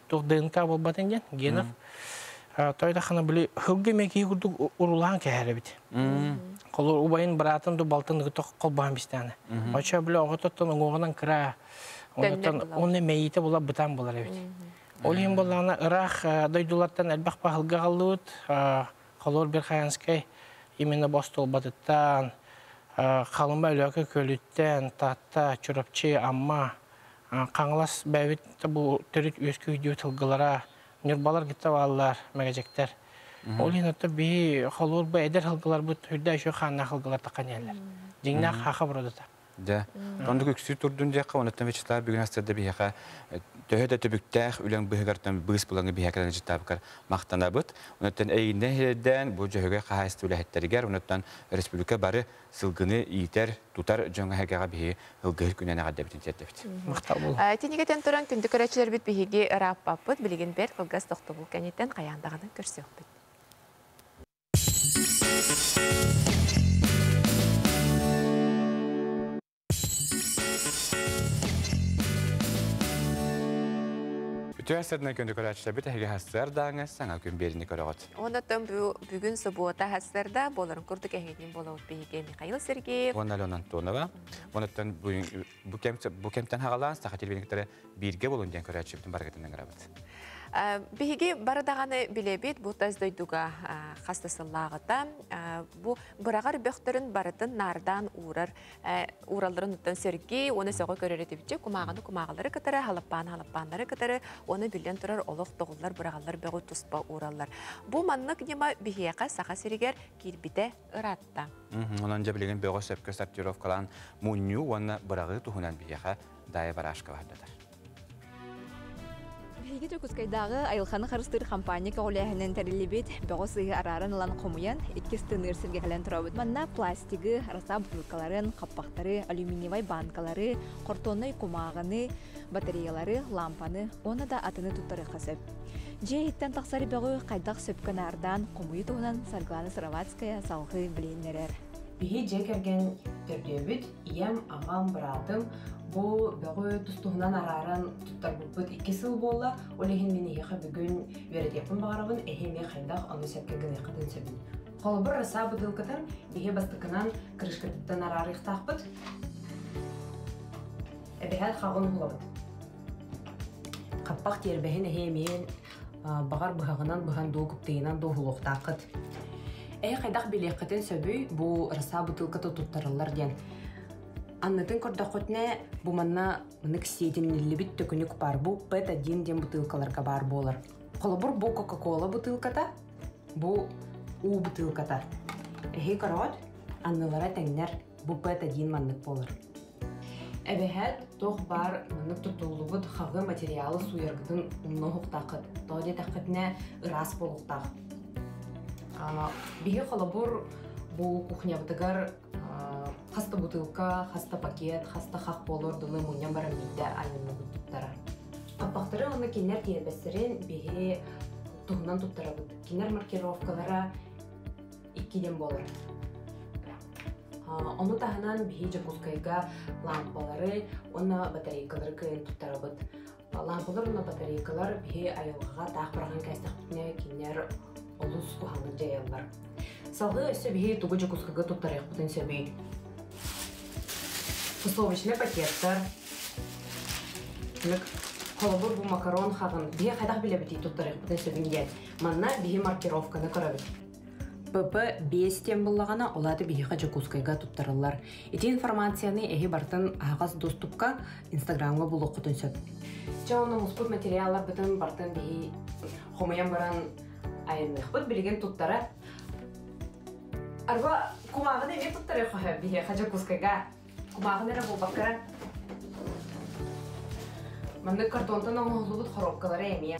тух ДНК болбатын ден, генов. Тойда хана били хылгы меки курдук урулаан кэһэрэ бит. Колор убайын братын ду балтын гыток колбаан бистәне. Оча били огототтон оңоғынан кыра, онотон оны мейите була бытан болар бит. Ол хим боллана ырах дойдулардан элбэх пахылга галлыбыт, колор бир хаянскай именно бостол батыттан, халымба өлөкө көлүттен, татта, чурапчы, амма, қаңлас бәбит бу төрүт өскү тылгылара, нюрбалар гитта баллар, мегежектер. Ол хин отто би холур бу эдер хылгылар бу түрдә шо ханна хылгылар такан яллар. Диңна хаха буродата. Да. Тондук үксүү турдун диэххэ, онуттан Вячеслав бүгүн астырда биһиэхэ төһө да түбүктээх үлэҥ быһыгартан быыс булаңы биһиэхэ жыттаабыкар махтанабыт. Онуттан эйиннен херден бу дьөһөгө хаһайысты үлэһэттеригэр, онуттан республика бары сылгыны иитэр, тутар дьоҥҥо хэгэҕэ биһи ылгыһыр күнэн эҕэрдэбитин тиэрдэбит. Махтал болу. Тинигетен туран күндү көрөчүлөр бит биһиги ырааппаппыт, билигин бер кылгас тохтобул кэнниттэн хаяндаганы көрсүөхпүт. Үтүө сырдына күндү көрөөчүлэр эһиги хассар дааңа саҥа күн берини көрөҕөт. Онотон бүгүн субуота хассарда боларын курдук эһигин болобут биһиги Михаил Сергеев. Уонна Алена Антонова. Онуттан бу кемтен хагалаан саха телевидениеттері бирге болун диэн көрөөчүбүтүн баргытын ыҥырабыт. Биһиги барыдаганы билебит бу тас дойдуга хастасыллаагыта бу бырагар бөхтөрүн барытын нардан уурар уралларын уттан сөрги оны сөҕө көрөр кумааганы кумаагалары кытары халаппааны халаппааннары кытары оны билен турар олох тоҕуллар бырагаллар бөҕү туспа ураллар. Бу маннык ньыма биһиэхэ саха сиригэр киирбите ыраатта. Онон дьэ билигин бөҕө сөпкө сортировкалаан мунньуу уонна бырагы туһунан биһиэхэ Дая Барашкова хардатар. Биһиги Дьокуускайдааҕы айылҕаны харыстыыр хампаанньа көҕүлээһинин тэриллибит бөҕү сыыһы арааран ылан хомуйан, иккис тыныыр сиргэ кэлэн турабыт. Манна пластигы, роса бутылкаларын, хаппахтары, алюминиевай банкалары, хортуоннай кумааҕыны, батареялары, лампаны уонна да атыны туттарыахха сөп. Дьиэ иһиттэн тахсар бөҕү хайдах сөпкө наардаан хомуйуу туһунан Саргылана Сыроватская салҕыы билиһиннэрэр. Биһи дьиэ кэргэн төрдүөбүт, ийэм, аҕам, быраатым бу бөҕү тус-туһунан арааран туттарбыппыт икки сыл буолла. Ол иһин мин эһиэхэ бүгүн үөрэтиэхпин баҕарабын, эһи эмиэ хайдах ону сөпкө гыныаххытын сөбүн. Холобур, роса бытыылкатын биһи бастакынан крышкатыттан араарыахтаахпыт. Эбэһээт хаҕын уһулабыт. Хаппах тиэрбэһин эһи эмиэ баҕар быһаҕынан быһан дуу, кыптыйынан дуу уһулуохтааххыт. Эһи хайдах билиэххитин сөбүй бу роса бытыылката туттарыллар диэн. Аннытын көрдөххүтүнэ бу манна манык сиэтинниллибит төкүнүк баар бу П1 диэн бытыылкаларга баар буолар. Холобур бу Кока-Кола бытыылката, бу уу бытыылката. Эһи көрөҕүт, аннылара тэҥнэр, бу П1 маннык буолар. Эбэһээт туох баар маннык тутуллубут хаҕы материалы сууйаргытын умнуохтааххыт. Тоҕо диэтэххитинэ ыраас буолуохтаах. Биһи холобур бу кухнябытыгар хас да бутылка, хас да пакет, хас да хах буолуор дылы мунньан баран биирдэ анньынныбыт туттарар. Хаппахтары уонна кинилэр тиэрбэстэрин биһи туһунан туттарабыт. Кинилэр маркировкалара иккиден буолар. Ону таһынан биһи Дьокуускайга лампалары уонна батарейкалары кыайан туттарабыт. Лампалар уонна батарейкалар биһи айылҕаҕа таах быраҕан кээстэхпитинэ кинилэр олус куһаҕаннык дьайаллар. Салгыы өссө биһи тугу Дьокуускайга туттарыахпытын сөбүй? Фасовочный пакеттар. Холобур бу макарон хаҕын биһи хайдах билэбитий туттарыахпытын сөбүн диэн. Манна биһи маркировканы көрөбүт. ПП 5 диэн буллаҕына, ол аата биһиэхэ Дьокуускайга туттарыллар. Ити информацияны эһи бартын аһаҕас доступка Инстаграмҥа булуоххутун сөп. Чэ, онно муспут материалларбытын бартын биһи хомуйан баран айанныахпыт. Билигин туттара. Арба кумааҕыны эмиэ туттарыахха сөп биһиэхэ Дьокуускайга. Кумааҕыны эрэ булбакка маннык картонтан оҥоһуллубут хоруопкалары эмиэ.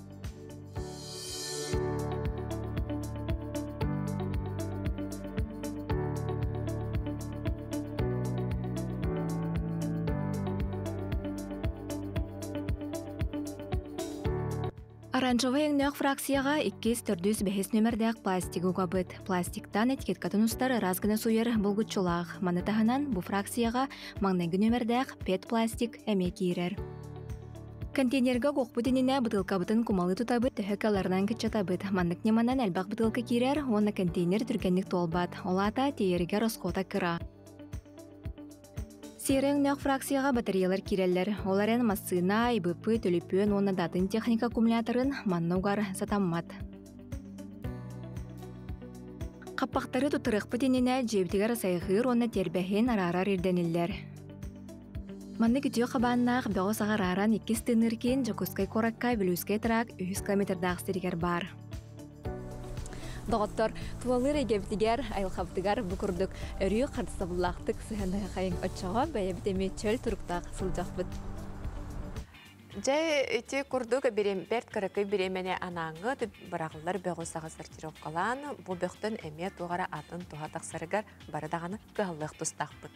Оранжевай өҥнөөх фракцияҕа иккис, төрдүс, бэһис нүөмэрдээх пластигы угабыт. Пластиктан этикеткатын устар ыраас гына сууйар булгуччулаах. Маны таһынан бу фракцияҕа маҥнайгы нүөмэрдээх пет-пластик эмиэ киирэр. Контейнерга угуохпут иннинэ бытыылкабытын кумалыы тутабыт, төһө кыалларынан кыччатабыт. Маннык ньыманан элбэх бытыылка киирэр уонна контейнер түргэнник туолбат. Ол аата тиэйэригэр оскуота кыра. Сиэрэ өҥнөөх фракцияҕа батареялар киирэллэр. Ол эрэн массыына, ИБП, төлөпүөн уонна да атын техника аккумуляторын манна угар сатаммат. Хаппахтары туттарыахпыт иннинэ дьиэбитигэр сайҕыыр уонна тиэрбэһин араарар ирдэниллэр. Маннык үтүө хабааннаах бөҕө саҕа арааран иккис тыыныр киин Дьокуускай куоракка Бүлүүскэй тракт үһүс километрдаах сиригэр баар. Доҕоттор, тулалыыр эйгэбитигэр, айылҕабытыгар бу курдук өрүү харыстабыллаахтык сыһыаннаһыахайыҥ оччоҕо бэйэбит эмиэ чөл туруктаах сылдьахпыт. Дьэ, ити курдук бэрт кыракый бириэмэни анааҥҥыт быраҕыллар бөҕү саҕа сортировкалаан, бу бөхтөн эмиэ туох эрэ атын туһа тахсарыгар бары даҕаны кыһаллыах тустаахпыт.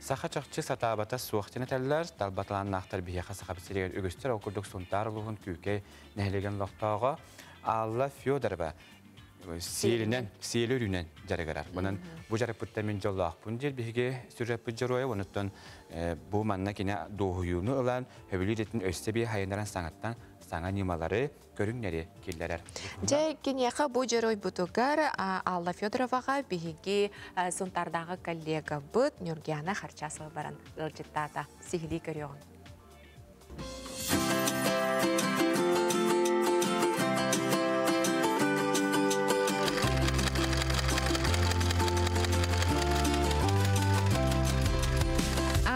Саха чахчы сатаабата суох диэн этэллэр. Талба талааннаахтар биһиэхэ Сахабыт сиригэр үгүстэр. Ол курдук Сунтаар улууһун Күүкэй нэһилиэгин олохтооҕо Алла Федорова сиэлинэн, сиэли үрүүнэн дьарыгырар. Онон бу дьарыкпыттан мин дьоллоохпун диир биһиги сюжеппыт дьоруойа. Онуттан бу манна кини дуоһуйууну ылан, сөбүлүүр идэтин өссө бии хайыннаран саҥаттан саҥа ньымалары, көрүҥнэри киллэрэр. Дьэ, киниэхэ бу дьоруойбутугар Алла Федороваҕа биһиги Сунтаардааҕы коллегабыт Нюргиана Харчасова баран ыалдьыттаата. Сиһилии көрүөҕүҥ.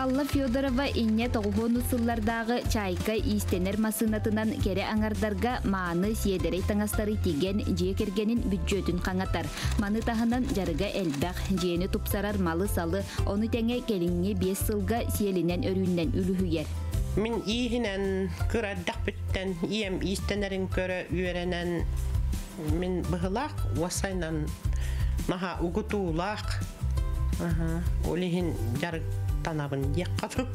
Алла Федорова инньэ тоҕуһуону сыллардааҕы «Чайка» иистэнэр массыынатынан кэрэ аҥардарга мааны, сиэдэрэй таҥастары тигэн, дьиэ кэргэнин бүддьүөтүн хаҥатар. Маны таһынан дьарыга элбэх, дьиэни тупсарар малы-салы, ону тэҥэ кэлиҥҥи биэс сылга сиэлинэн өрүүннэн үлүһүйэр. Мин ииһинэн кыра эрдэхпиттэн ийэм иистэнэрин көрө үөрэнэн мин быһылаах уосайынан наһаа угутуулаах. Ол иһин дьарыктанабын диэххэ дуу.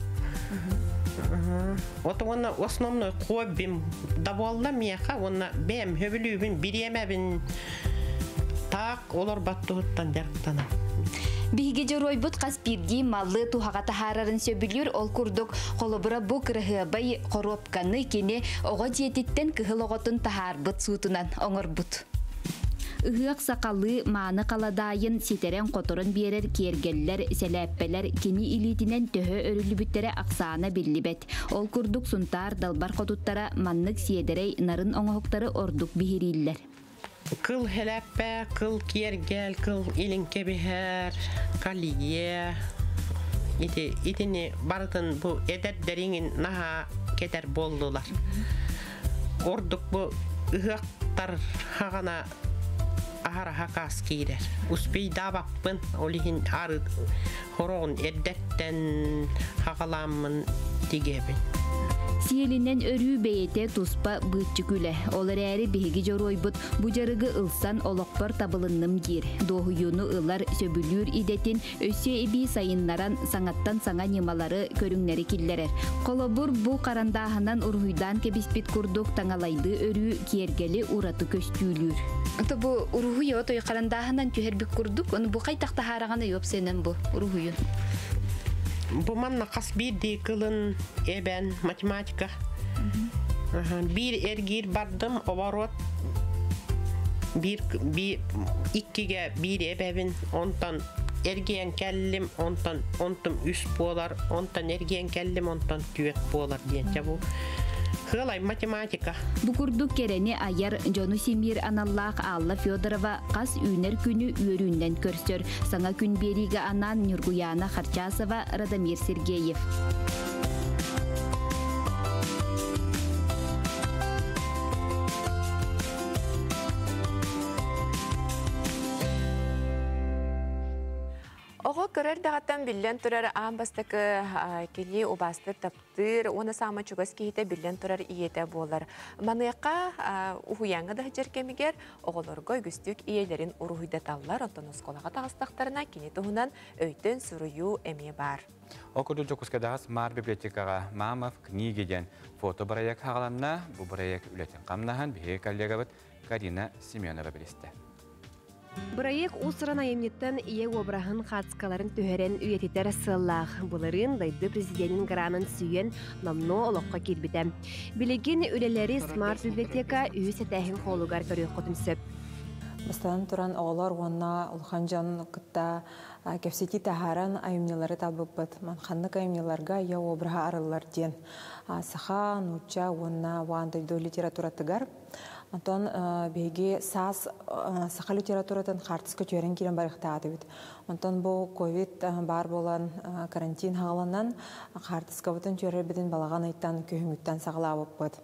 Вот уонна основной хоббим да буолла миэхэ уонна бэйэм хөбүлүүбүн бириэмэбин таак олорбот туһуттан дьарыктанабын. Биһиги дьоруойбут хас биирдии малы туһаҕа таһаарарын сөбүлүүр, ол курдук холобура бу кыраһыабай хоруопканы кини оҕо дьиэтиттэн кыһыл оҕотун таһаарбыт суутунан оҥорбут. Ыһыах сахалыы мааны халадаайын ситэрэн-хоторон биэрэр киэргэллэр, сэлээппэлэр кини илиитинэн төһө өрүллүбүттэрэ ахсаана биллибэт. Ол курдук Сунтаар далбар хотуттара маннык сиэдэрэй нарын оҥоһуктары ордук биһирииллэр. Кыл хэлэппэ, кыл киэргэл, кыл илин кэбиһэр, колье. Ити, итини барытын бу эдэрдэриҥин наһаа кэтэр буоллулар. Ордук бу ыһыахтар хаҕана аһараһа каас киирэр. Успейдаабаппын, ол иһин ары Хороҕун эрдэттэн хаҕалааммын тигэбин. Сиэлинэн өрүү бэйэтэ туспа быыччык үлэ. Ол эрээри биһиги дьоруойбут бу дьарыгы ылсан олохпор табылынным диир. Дуоһуйууну ылар, сөбүлүүр идэтин өссө эбии сайыннаран, саҥаттан саҥа ньымалары, көрүҥнэри киллэрэр. Холобур, бу харандааһынан уруһуйдаан кэбиспит курдук таҥалайдыы өрүү киэргэли ураты көстүүлүүр. Ото бу уруһуй отой харандааһынан түһэрбит курдук, ону бу хайтах таһаараҕын өйөпсэнэн бу уруһуйун. Бу манна хас биирдии кылын эбэн математика. Биир эргиир бардым, оборот биир, биир иккигэ биир эбэбин, онтон эргийэн кэллим, онтон онтум үс буолар, онтон эргийэн кэллим, онтон түөрт буолар диэн. Чэ бу Сыалай математика. Бу курдук кэрэни айар, дьону симиир аналлаах Алла Федорова хас үүнэр күнү үөрүүннэн көрсөр. Саҥа күн биэриигэ анаан Ньургуйаана Харчасова, Радомир Сергеев. Оҕо кыра эрдэҕиттэн биллэн турар аан бастакы кини убаастыыр, таптыыр уонна саамай чугас киһитэ биллэн турар ийэтэ буолар. Маныаха уһуйааҥҥа да сылдьар кэмигэр оҕолорго үгүстүк ийэлэрин уруһуйдаталлар, оттон оскуолаҕа таҕыстахтарына кини туһунан өйтөн суруйуу эмиэ баар. Ол курдук Дьокуускайдааҕы Смарт библиотекаҕа «Мама в книге» диэн фото-бырайыак хаҕаланна. Бу бырайыак үлэтин хамнаһын биһиги коллегабыт Карина Семенова билистэ. Бырайыак уус-уран айымньыттан ийэ уобараһын хаацкаларын түһэрэн үйэтитэр сыаллаах. Былырыын дойду президенин гранын сүүйэн номнуо олоххо киирбитэ. Билигин үлэлэри смарт-библиотека үһүс этээһин холугар көрүөххүтүн сөп. Бастатан туран оҕолор уонна улахан дьон кытта кэпсэтии таһааран айымньылары талбыппыт. Ханнык айымньыларга ийэ обраһа арыллар диэн саха, нуучча уонна уаан дойду литературатыгар. Онтон биһиги саас саха литературатын хаартыска түһэрэн киирэн барыахтаатыбыт. Онтон бу ковид баар буолан карантин хаҕаланан хаартыскабытын түһэрэрбитин балаҕан ыйтан күһүҥҥүттэн саҕалаабыппыт.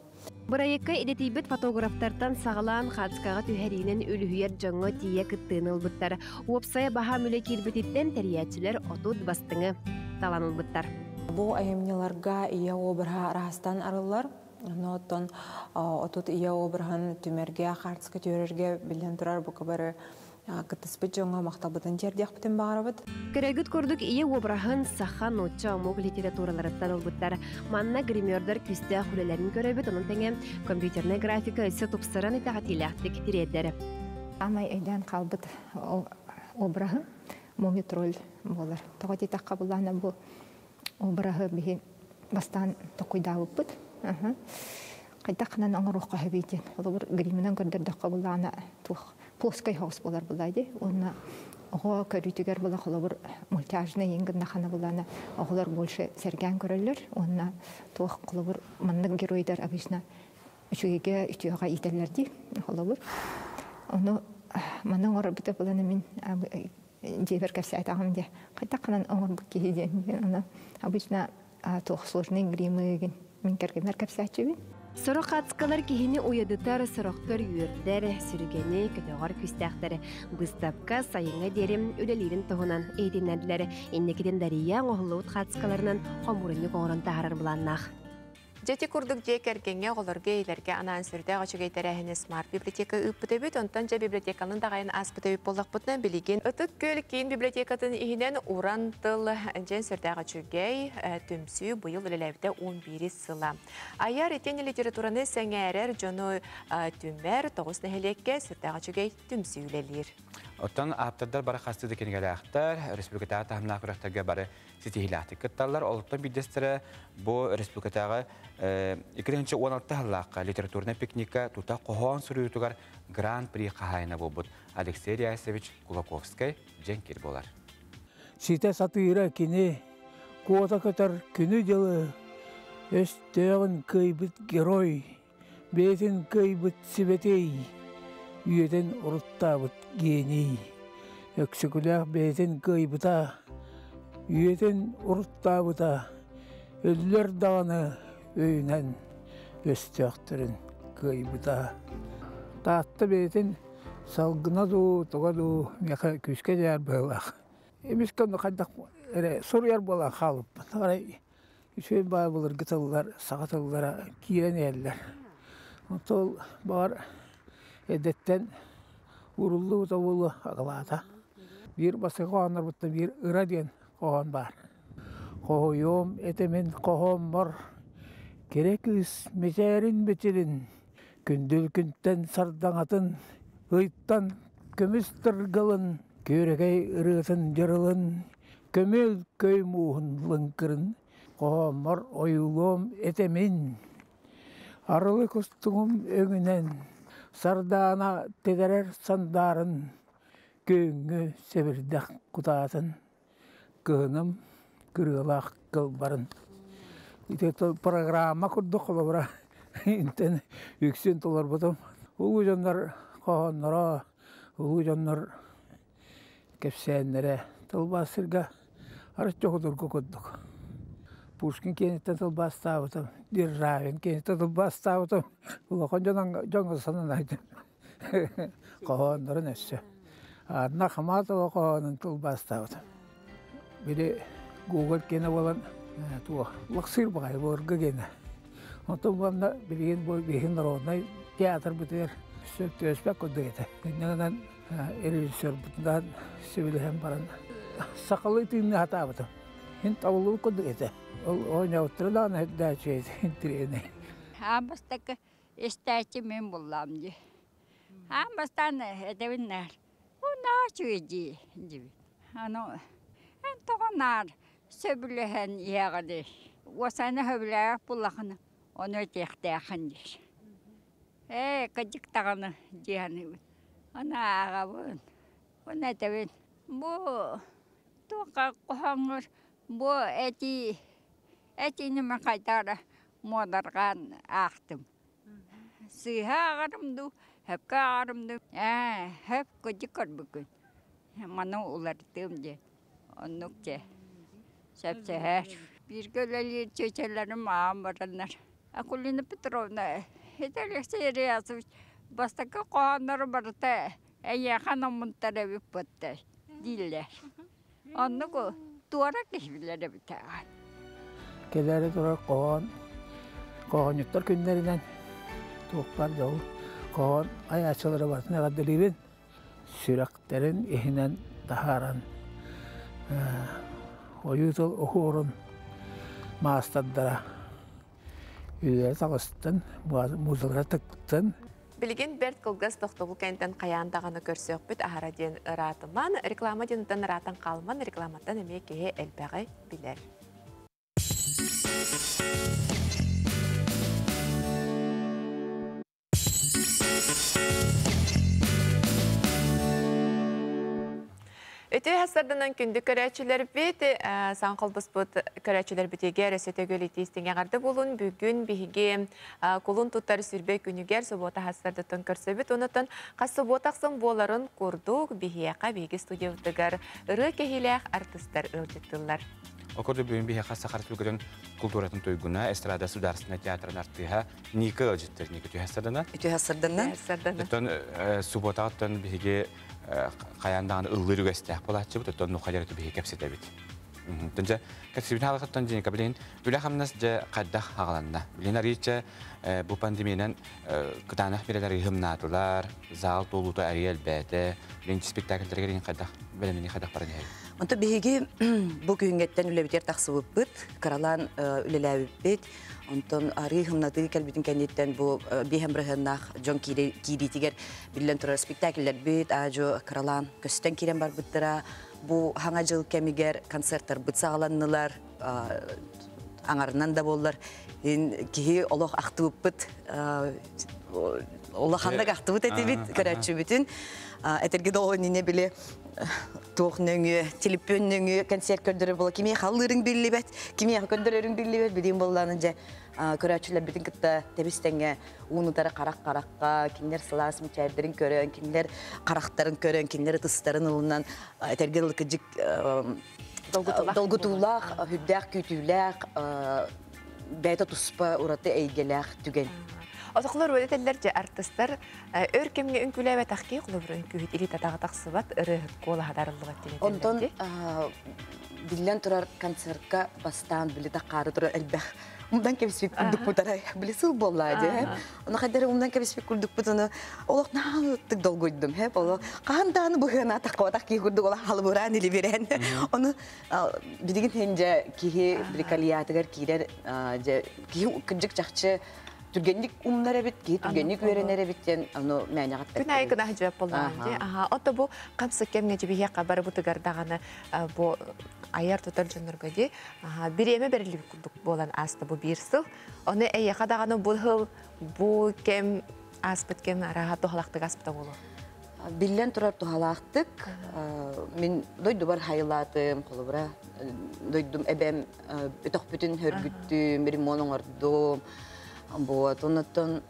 Бырайыакка идэтийбит фотографтартан саҕалаан хаацкаҕа түһэриинэн үлүһүйэр дьоҥҥо тиийэ кыттыыны ылбыттар. Уопсайа баһаам үлэ киирбититтэн тэрийээччилэр 30 бастыҥы талан ылбыттар. Бу айымньыларга ийэ обраһа араастан арыллар. Онно оттон отут ийэ обраһын түмэргэ, хаартыска түһэрэргэ биллэн турар бука бары кыттыспыт дьоҥҥо махталбытын тиэрдиэхпитин баҕарабыт. Көрөгүт курдук ийэ обраһын саха, нуучча, омук литератураларыттан ылбыттар. Манна гримердар күүстээх үлэлэрин көрөбүт, онон тэҥэ компьютернай графика өссө тупсаран итэҕэтиилээхтик тириэрдэр. Аамай өйдөөн хаалбыт обраһым мумий-тролль буолар. Тоҕо диэтэххэ буллаана бу обраһы биһи бастаан токуйдаабыппыт. Хайдах гынан оҥоруохха сөбүй диэн. Холобур, гриминэн көрдөрдөххө буллаана туох плоскай соҕус буолар буллаа дии. Уонна оҕо көрүүтүгэр була холобур мультяжный иин гыннахана буллаана оҕолор больше сэргээн көрөллөр. Уонна туох холобур маннык геройдар обычно үчүгэйгэ үтүөҕэ иитэллэр дии. Холобур. Ону маны оҥорорбута булана мин дьиэбэр кэпсээтэҕим дии. Хайдах гынан оҥорбут киһи диэн. Аны обычно туох сложный гримы мин кэргэммэр кэпсээччибин. Сорох ацкалар киһини уйадытар, сорохтор үөрдэр, сүргэни көтөҕөр күүстээхтэр. Быыстапка сайыҥҥа диэри үлэлиирин туһунан иһитиннэрдилэр. Инникитин Дария оҥоһуллубут хаацкаларынан хомуурунньук оҥорон таһаарар былааннаах. Дьэ ити курдук дьиэ кэргэҥҥэ, оҕолорго, ийэлэргэ анаан сүрдээх үчүгэй тэрээһини Smart библиотека ыыппыт эбит. Онтон дьэ библиотеканы даҕайан ааспыт эбит буоллахпытына, билигин Ытык Күөл киин библиотекатын иһинэн Уран тыл дьэн сүрдээх үчүгэй түмсүү быйыл үлэлээбитэ 11 сыла. Айар итиэннэ литератураны сэҥээрэр дьону түмэр 9 нэһилиэккэ сүрдээх үчүгэй түмсүү үлэлиир. Оттон ааптардар бары хастыы да кинигэлээхтэр, республикатааҕы таһымнаах күрэхтэргэ бары ситиһиилээхтик кытталлар. Олортон биирдэстэрэ бу республикатааҕы 2016 сыллаахха литературнай пикникка тута хоһоон суруйуутугар гран-при хаһаайына буолбут Алексей Рясович Кулаковскай дьэҥкир буолар. Ситэ сатыыра кини куота көтөр күнү-дьылы, өстөөҕүн кыайбыт герой, бэйэтин кыайбыт сибэтиэй, үйэтин уруттаабыт гений. Өксөкүлээх бэйэтин кыайбыта, үйэтин уруттаабыта, өллөр даҕаны өйүнэн өстөөхтөрүн кыайбыта. Таатта бэйэтин салгына дуу, туга дуу миэхэ күүскэ дьайар быһыылаах. Эмискэ онно хайдах эрэ суруйар буолан хаалбыппын. Арай үчүгэй баай былыргы тыллар, саха тыллара киирэн иһэллэр. Онтон баҕар эрдэттэн ууруллубута буолуо акылаата. Биир бастакы хоһооннорбуттан биир ыра диэн хоһоон баар. Хоһуйуом этимин хоһооммор кэрэ кыыс мичээрин мичилин, күндүл күнтэн сардаҥатын, ыйтан көмүс тыргылын, күөрэгэй ырыатын дьырылын, көмүөл көй мууһун лыҥкырын, хоһооммор ойуулуом этэмин. Арылы кустугум өҥүнэн сардаана тэтэрэр сандаарын, күҥҥү сэбирдэх кутаатын, кыһыным кырыалаах кылбарын. Ити программа курдук холобура интэн үксүн толорбутум. Улуу дьоннор хоһоонноро, улуу дьоннор кэпсээннэрэ тылбаастыырга арыт чохудургу курдук. Пушкин киэниттэн тылбаастаабытым, Державин киэниттэн тылбаастаабытым. Улахан дьоҥҥо сананайдым. Хоһооннорун өссө. Анна Хаматова хоһоонун тылбаастаабытым. Били Google киэнэ буолан туох лахсыыр баҕайы былыргы киэнэ. Онтон уонна билигин бу биһиги народнай театрбытыгар сөп түбэспэт курдук этэ. Инньэ режиссербутунан сөбүлэһэн баран сахалыы тыынныы сатаабытым. Мин табыллыбыт курдук этэ. Ол оонньообуттара даҕаны үрдээччи интириэһинэй. Аан бастакы истээччи мин буллаам дии. Аан бастаан этэбин наар, "Унаа үчүгэй дии" диибин. Аны эн тоҕо наар сөбүлэһэн иһэҕиний? Уосайна сөбүлээбэт буоллаххына, ону этиэхтээххин диир. Ээ, кырдьык даҕаны дии саныыбын. Аны ааҕабын, уонна этэбин, бу туохха хоһооҥҥор бу этии этиини мин хайдах эрэ муодарҕаан аахтым. Сыыһа ааҕарым дуу, сөпкө ааҕарым дуу, ээ, сөп кырдьык көрбүккүн, маны уларытыам диэн. Оннук дьэ, сөпсөһөр. Бииргэ үлэлиир чүөчэлэрим аҕам бараннар Акулина Петровна, ити Алексей Реасович бастакы хоһоонноро барыта эйиэхэ анаммыттар эбит буотта дииллэр. Оннук туора киһи билэр эбит аҕай. Кэлээри турар хоһоон хоһоонньуттар күннэринэн туохпар дьол хоһоон айааччылары барытын эҕэрдэлиибин. Сүрэхтэрин иһинэн таһааран ойуу тыл оһуорун маастардара үлэлэрэ таҕыстын, музыкалара тыктын. Билигин бэрт кылгас тохтобул кэнниттэн хайаан даҕаны көрсүөхпүт аһара диэн ыраатыман, реклама диэнтэн ыраатан хаалыман, рекламаттан эмиэ киһи элбэҕи билэр. Үтүө хасарданан күндү көрөөччүлэрбит, саҥа холбоспут көрөөччүлэрбитигэр өссө төгүл итии-истиҥ эҕэрдэ буолун. Бүгүн биһиги кулун тутар сүрбэ күнүгэр субуота хасардытын көрсөбүт. Онутан хас субуота ахсын буоларын курдук биһиэхэ биһиги студиябытыгар ырыа кэһиилээх артыстар ыалдьыттыллар. Ол курдук бүгүн биһиэхэ Саха Республикатын култууратын туйгуна, эстрада судаарыстыбаннай театрын артыыһа Ника ыалдьыттар. Ника түһэ сарданан. Үтүө сарданан. Оттон субуотаҕыттан биһиги хайаан даҕаны ыллыыр үгэстээх буолааччыбыт, оттон нухалеры биһиги кэпсэтэбит. Төнҗә кәсибин халыктан дин кабилин үлә хамнас же каддах хагаланна. Билин ариче бу пандемиянан кытанах бирелер ыһымнаатылар, зал толута ариэл бәте, билин спектакльдерге дин каддах белемини каддах баран яй. Онто биһиги бу күһүҥҥэттэн үлэбитигэр тахсыбыппыт, кыралаан үлэлээбиппит. Онтон арыы хымнатыы кэлбитин кэнниттэн бу биэһэн бырыһыаннаах дьон киириитигэр биллэн турар спектакльлэрбит аажу кыралаан көстөн киирэн барбыттара. Бу хаҥа дьыл кэмигэр концерттарбыт саҕаланнылар, аҥарынан да буоллар киһи олох ахтыбыппыт, улаханнык ахтыбыт этибит көрөөччүбүтүн. Этэргэ да иннинэ били туох нөҥүө, телепүөн нөҥүө концерт көрдөрөр буола кимиэхэ халлыырыҥ биллибэт, кимиэхэ көрдөрөрүҥ биллибэт, билиим буоллааны дьэ көрөөччүлэрбитин кытта тэбис-тэҥҥэ уун-утары харах-харахха, кинилэр сылаас мичээрдэрин көрөн, кинилэр харахтарын көрөн, кинилэр ытыстарын ылынан, этэргэ дылы кыдьык долгутуулаах, үрдээх күүтүүлээх, бэйэтэ туспа ураты эйгэлээх түгэн. Отоқлор өтеллер же артыстар өр кэмҥэ үҥкүүлээбэтэх кии холобур үҥкүүһүт илии татаҕа тахсыбат ырыаһыт куолаһа дарыллыбат диэн. Онтон биллэн турар концертка бастаан били таххаары турар элбэх умдан кэбиспит курдукпут арай били сыл буоллаа дии. Ону хайдары умдан кэбиспит курдукпут ону олох наһаалыттык долгуйдум хэп олох хаһан дааны быһыана таххабатах киһи курдук олох халыбыраан илибирэн ону билигин хинже киһи брикалиятыгар киирэр же киһи кырдьык чахчы түргэнник умнар эбит, киһи түргэнник үөрэнэр эбит диэн ону мээнэҕэ Күн айы гына жөп боллаан ди. Аха, ото бу камсы кемге жибихе кабары бутыгар даганы бу аяр тутар дьоннорго ди. Аха, биреме берилип курдук болан аста бу бир сыл. Оны эйеха даганы бу хыл бу кем аспыт кем араха тухалактык аспыта болу. Биллэн турар тухалаахтык. Мин дойдубар хайылаатым, холобура дойдум эбэм өтөхпүтүн хөргүттүм, ремонт оҥордум. Вот, оннуттан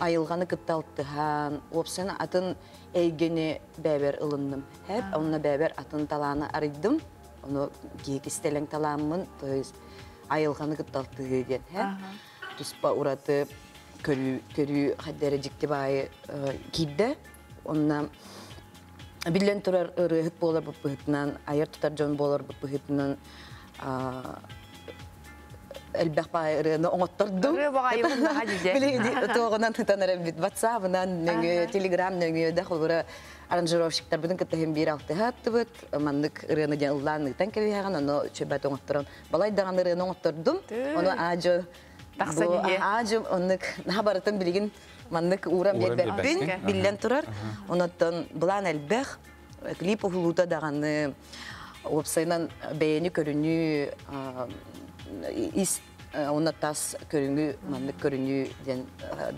айылҕаны кытта алтыһан, уопсан атын эйгени бэбер ылынным. Хеп, онно бэбер атын талааны арыйдым. Ону киһи кистэлэҥ талааммын, то есть айылҕаны кытта алтыһыы диэн, хеп. Туспа ураты көрүү, көрүү хаддere дьикти баайы киирдэ. Онна биллэн турар ырыаһыт буолар быһытынан, айар тутар дьон буолар быһытынан элбэх баай ырыаны оҥоттордум. Ырыа баҕайы уһуннаха дьиде. Били туоҕунан тытан эрэрбит WhatsApp-ынан нөҥүө, Telegram нөҥүө да холбура аранжировщиктарбытын кытта иһин биир алтыһа аттыбыт. Маннык ырыаны диэн ыллаан ыытан кэбиһэҕин, ону чөбөт оҥотторон балай даҕаны ырыаны оҥоттордум. Ону аажы аажы оннук наха барытын билигин маннык ууран биэрбэппин биллэн турар. Онуттан былаан элбэх клип уһулуута даҕаны уопсайынан бэйэни көрүнүү ис онно тас көрүҥү маннык көрүнүү диэн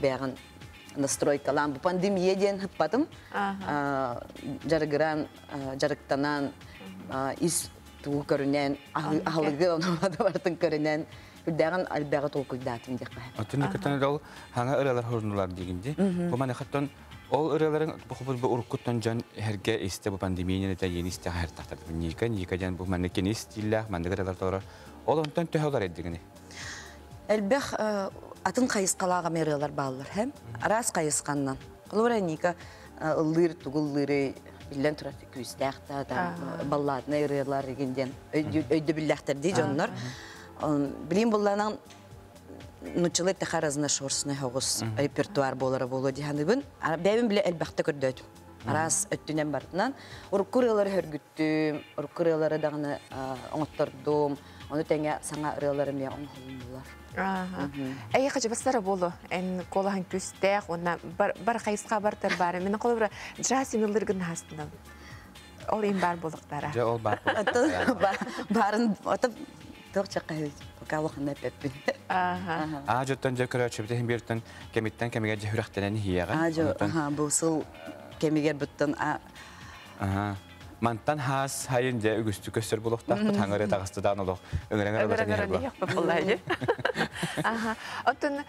бэйэҕин настройкалаан бу пандемия диэн хыппатым жарыгыран жарыктанан ис тугу көрүнэн аһылыгы барытын көрүнэн үрдээҕин элбэҕи толкуйдаатым диэххэ. Оттон кытан ол хаҥа ырыалар хорнулар дигинди. Бу маны хаттан ол ырыаларын бу уруккуттан дьон herге исте бу пандемияны та yeni исте хартахтар. Ника ника дьон бу манны кини стиллах манны ырыалар торо. Ол онтон төһө олар эддигини. Элбэх атын хайысқалаға ырыалар бааллар хэм. Араас хайысқаннан. Холобура Ника ыллыыр тугуллыыры биллэн турар күүстээх та балладына ырыалар дегенден өйдө биллэхтэр ди дьоннор. Билим булланан нучылы тэхэ разношерстный хоҕус репертуар болара боло диханыбын. Бэбин биле элбэхтэ көрдөтүм. Арас өттүнэн бартынан. Урукку ырыалары хөргүттүм, урукку ырыалары даҕаны оҥоттордум. Ону тэҥэ саҥа ырыалары эмиэ оҥоһуллулар. Эйе хачыбастара болу. Эн колахан күстэх, онна бар хайысқа бартар бары. Мен қолыбыра джаз ылыргын хастынан. Ол им бар болуктара. Же ол бар. Барын ото тоқ чакка пока улаханна пеппин. Аа жоттон же көрөчү битен биртен кемиттен кемиге же хүрәхтенен хияга. Аа жо аха бу сыл кемигер буттан Аха. Мантан хас хайын же үгүстү көстөр булуктак таңыры тагыстыдан олох өңөрөңөр олох. Аха. Оттон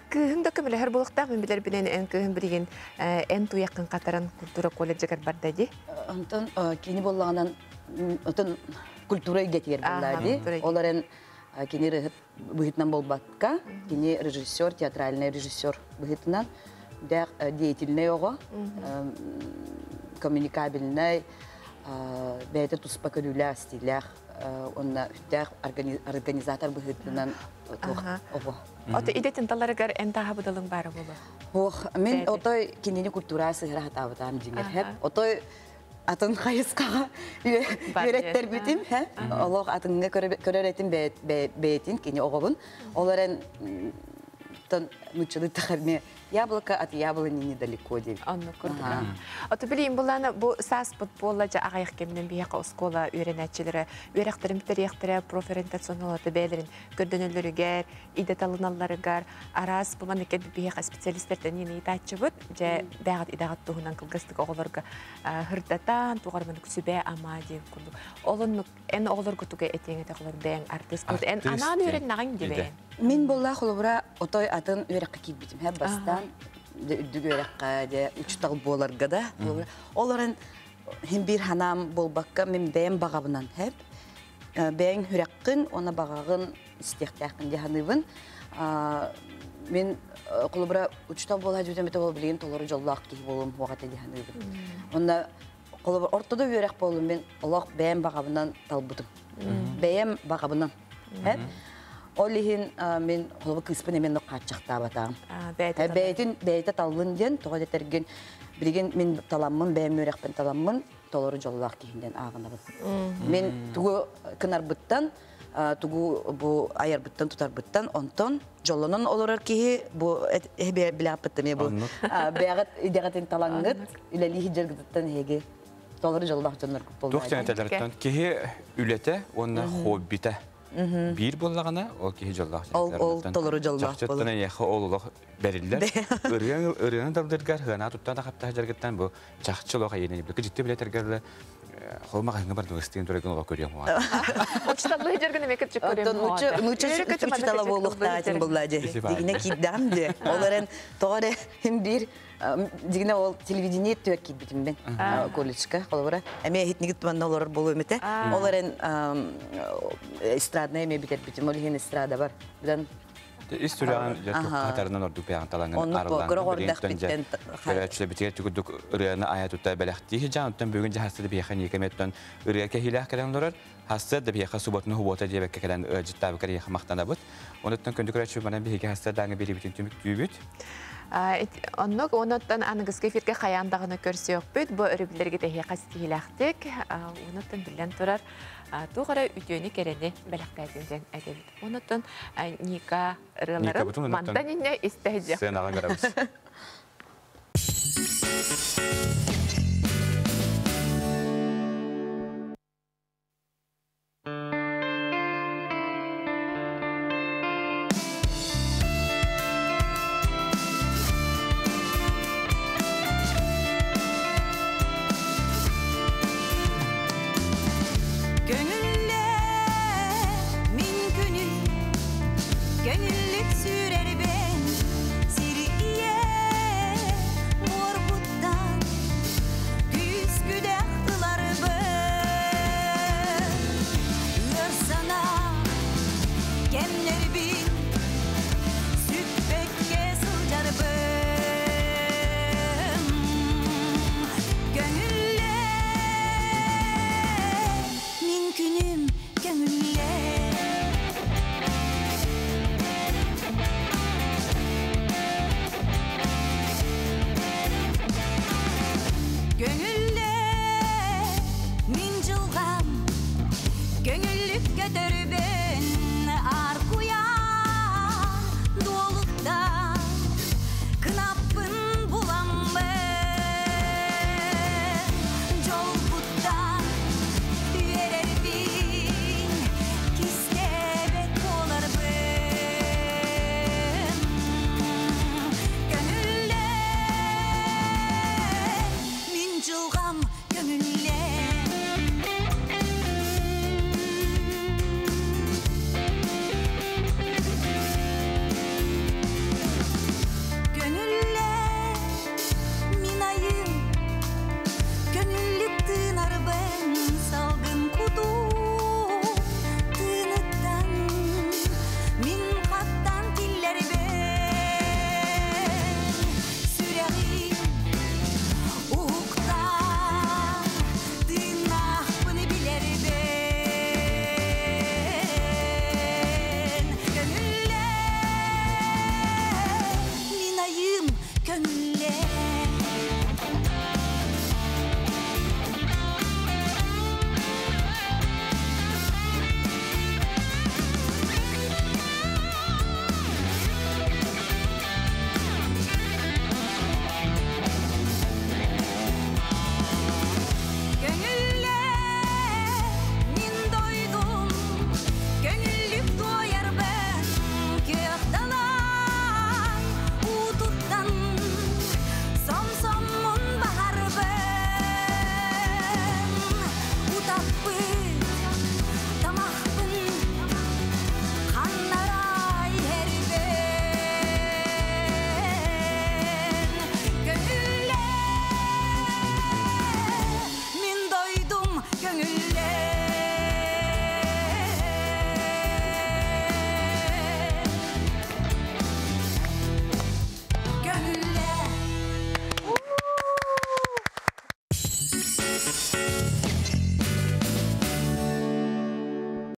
кыһын да көмөлөһөр булуктак мен билер билен эн кыһын билген эн туякын катаран культура колледжигер барда ди. Онтон кини боллаганан отон культура гетигер булла ди. Олар эн кини быһытынан болбатка, кини режиссер, театральный режиссер быһытынан дәк деятельный ого, коммуникабельный, бәйті туспа көрүләх, стилях онна үттээх организатор быһыытынан ого. Ото идетин таларыгар эн таха будалың бары болу. Ох, мен отой кинини культура сыһыра хатаабытаам дьиҥэр хэп. Отой атын хайыскаҕа үөрэттэр битим, хэ. Олох атынга көрөр этим бэйэтин кини оҕобун. Ол эрэн тон нуччалы тахарме яблоко от яблони недалеко диэн. Онно курдук. Ото билим булана бу сааспыт буолла жа аҕайах кэмнен биһиэхэ оскуола үөрэнээччилэрэ үөрэхтэрин бүтэриэхтэрэ профориентационнолоты бэйэлэрин көрдөнөллөрүгэр, идэ талыналларыгар араас бу маннык биһиэхэ специалистэртэн ыйытааччыбыт дьэ бэҕэт идэҕит туһунан кылгастык оҕолорго хырдатан туҕар маннык сүбэ ама диэн курдук. Ол оннук эн оҕолорго туга этиэҥ этэ оҕолор бэйэҥ артыыс эн анаан үөрэннэҕиҥ дибэйэн. Мин буолла холобура отой атын үөрэххэ киирбитим. Һэ бастаан үрдүк үөрэххэ де учутал буоларга да. Ол оран хим бир ханаам буолбакка мин бэйэм баҕабынан хэп. Бэйэҥ хүрэххин, она баҕаҕын истиэхтээххин дьаһаныбын. Мин холобура учутал буола дьүтэн бите бол билигин толору дьоллоох киһи буолуом хуоҕата дьаһаныбын. Онна холобура ортодо үөрэх буолум мин олох бэйэм баҕабынан талбытым. Бэйэм баҕабынан. Ол иһин мин холобур кыыспын эмиэ хааччахтаабатаҕым. Бэйэтин бэйэтэ таллын диэн тоҕо дэтэргин билигин мин таламмын бэйэм үөрэхпин таламмын толору дьоллоох киһинэн ааҕынабын. Мин тугу кынарбыттан тугу бу айарбыттан тутарбыттан онтон дьоллонон олорор киһи бу билээппиттэн бу бэйэҕит идэҕитин талаҥҥыт үлэлии дьаргытыттан эһиги толору дьоллоох дьонноргут буолла. Туох тэнэтэлэртэн киһи үлэтэ уонна хоббита биир буоллаҕына ол киһи дьоллоох. Ол толору дьоллоох буолар. Чахчыттан эйиэхэ ол олох бэриллэр. Ырыаны талдыргар хыанаа туттан хапта жаргыттан бу чахчы олох айыны бу житти билетергер холма ханга бар дустын турагын олох көрүөм хуа. Учталлы жаргын эме кытчык көрүөм хуа. Нуча учтала болуктаатын булла же. Дигине киддам де. Оларын тоҕо хим бир дигине ол телевидение түөр кидбитим мен колледжка холобура. Эме хитнигит туманна олорор болу эмете. Оларын эстрадная эме битер битим. Ол хин эстрада бар. Будан Ис түрән хатарынан ордук бәян талаңын арылан. Көрәчле битер түгүдүк ырыаны ая тутта бәләхти жан оттан бүгүн жаһасты бияхан екеметтен ырыа кехилах кэлэн олорор. Хасса да бияха субботны хубота диэбекке кэлэн життабы кэр яха мактанабыт. Онуттан көндү көрәчү мана биһиги хасса даңы бири битин түмүк түйбүт. Оннук онуттан аныгыскы эфирге хаяндағыны көрсөкпүт, бу өрүбүлерге тэһи хастиилэхтик, онуттан билен турар туғара үтүөнү керени бэлэхтээдин әдебит. Онуттан Ника ырыаларын мантан инне истэһдьэ. Сценаға көрөбүз.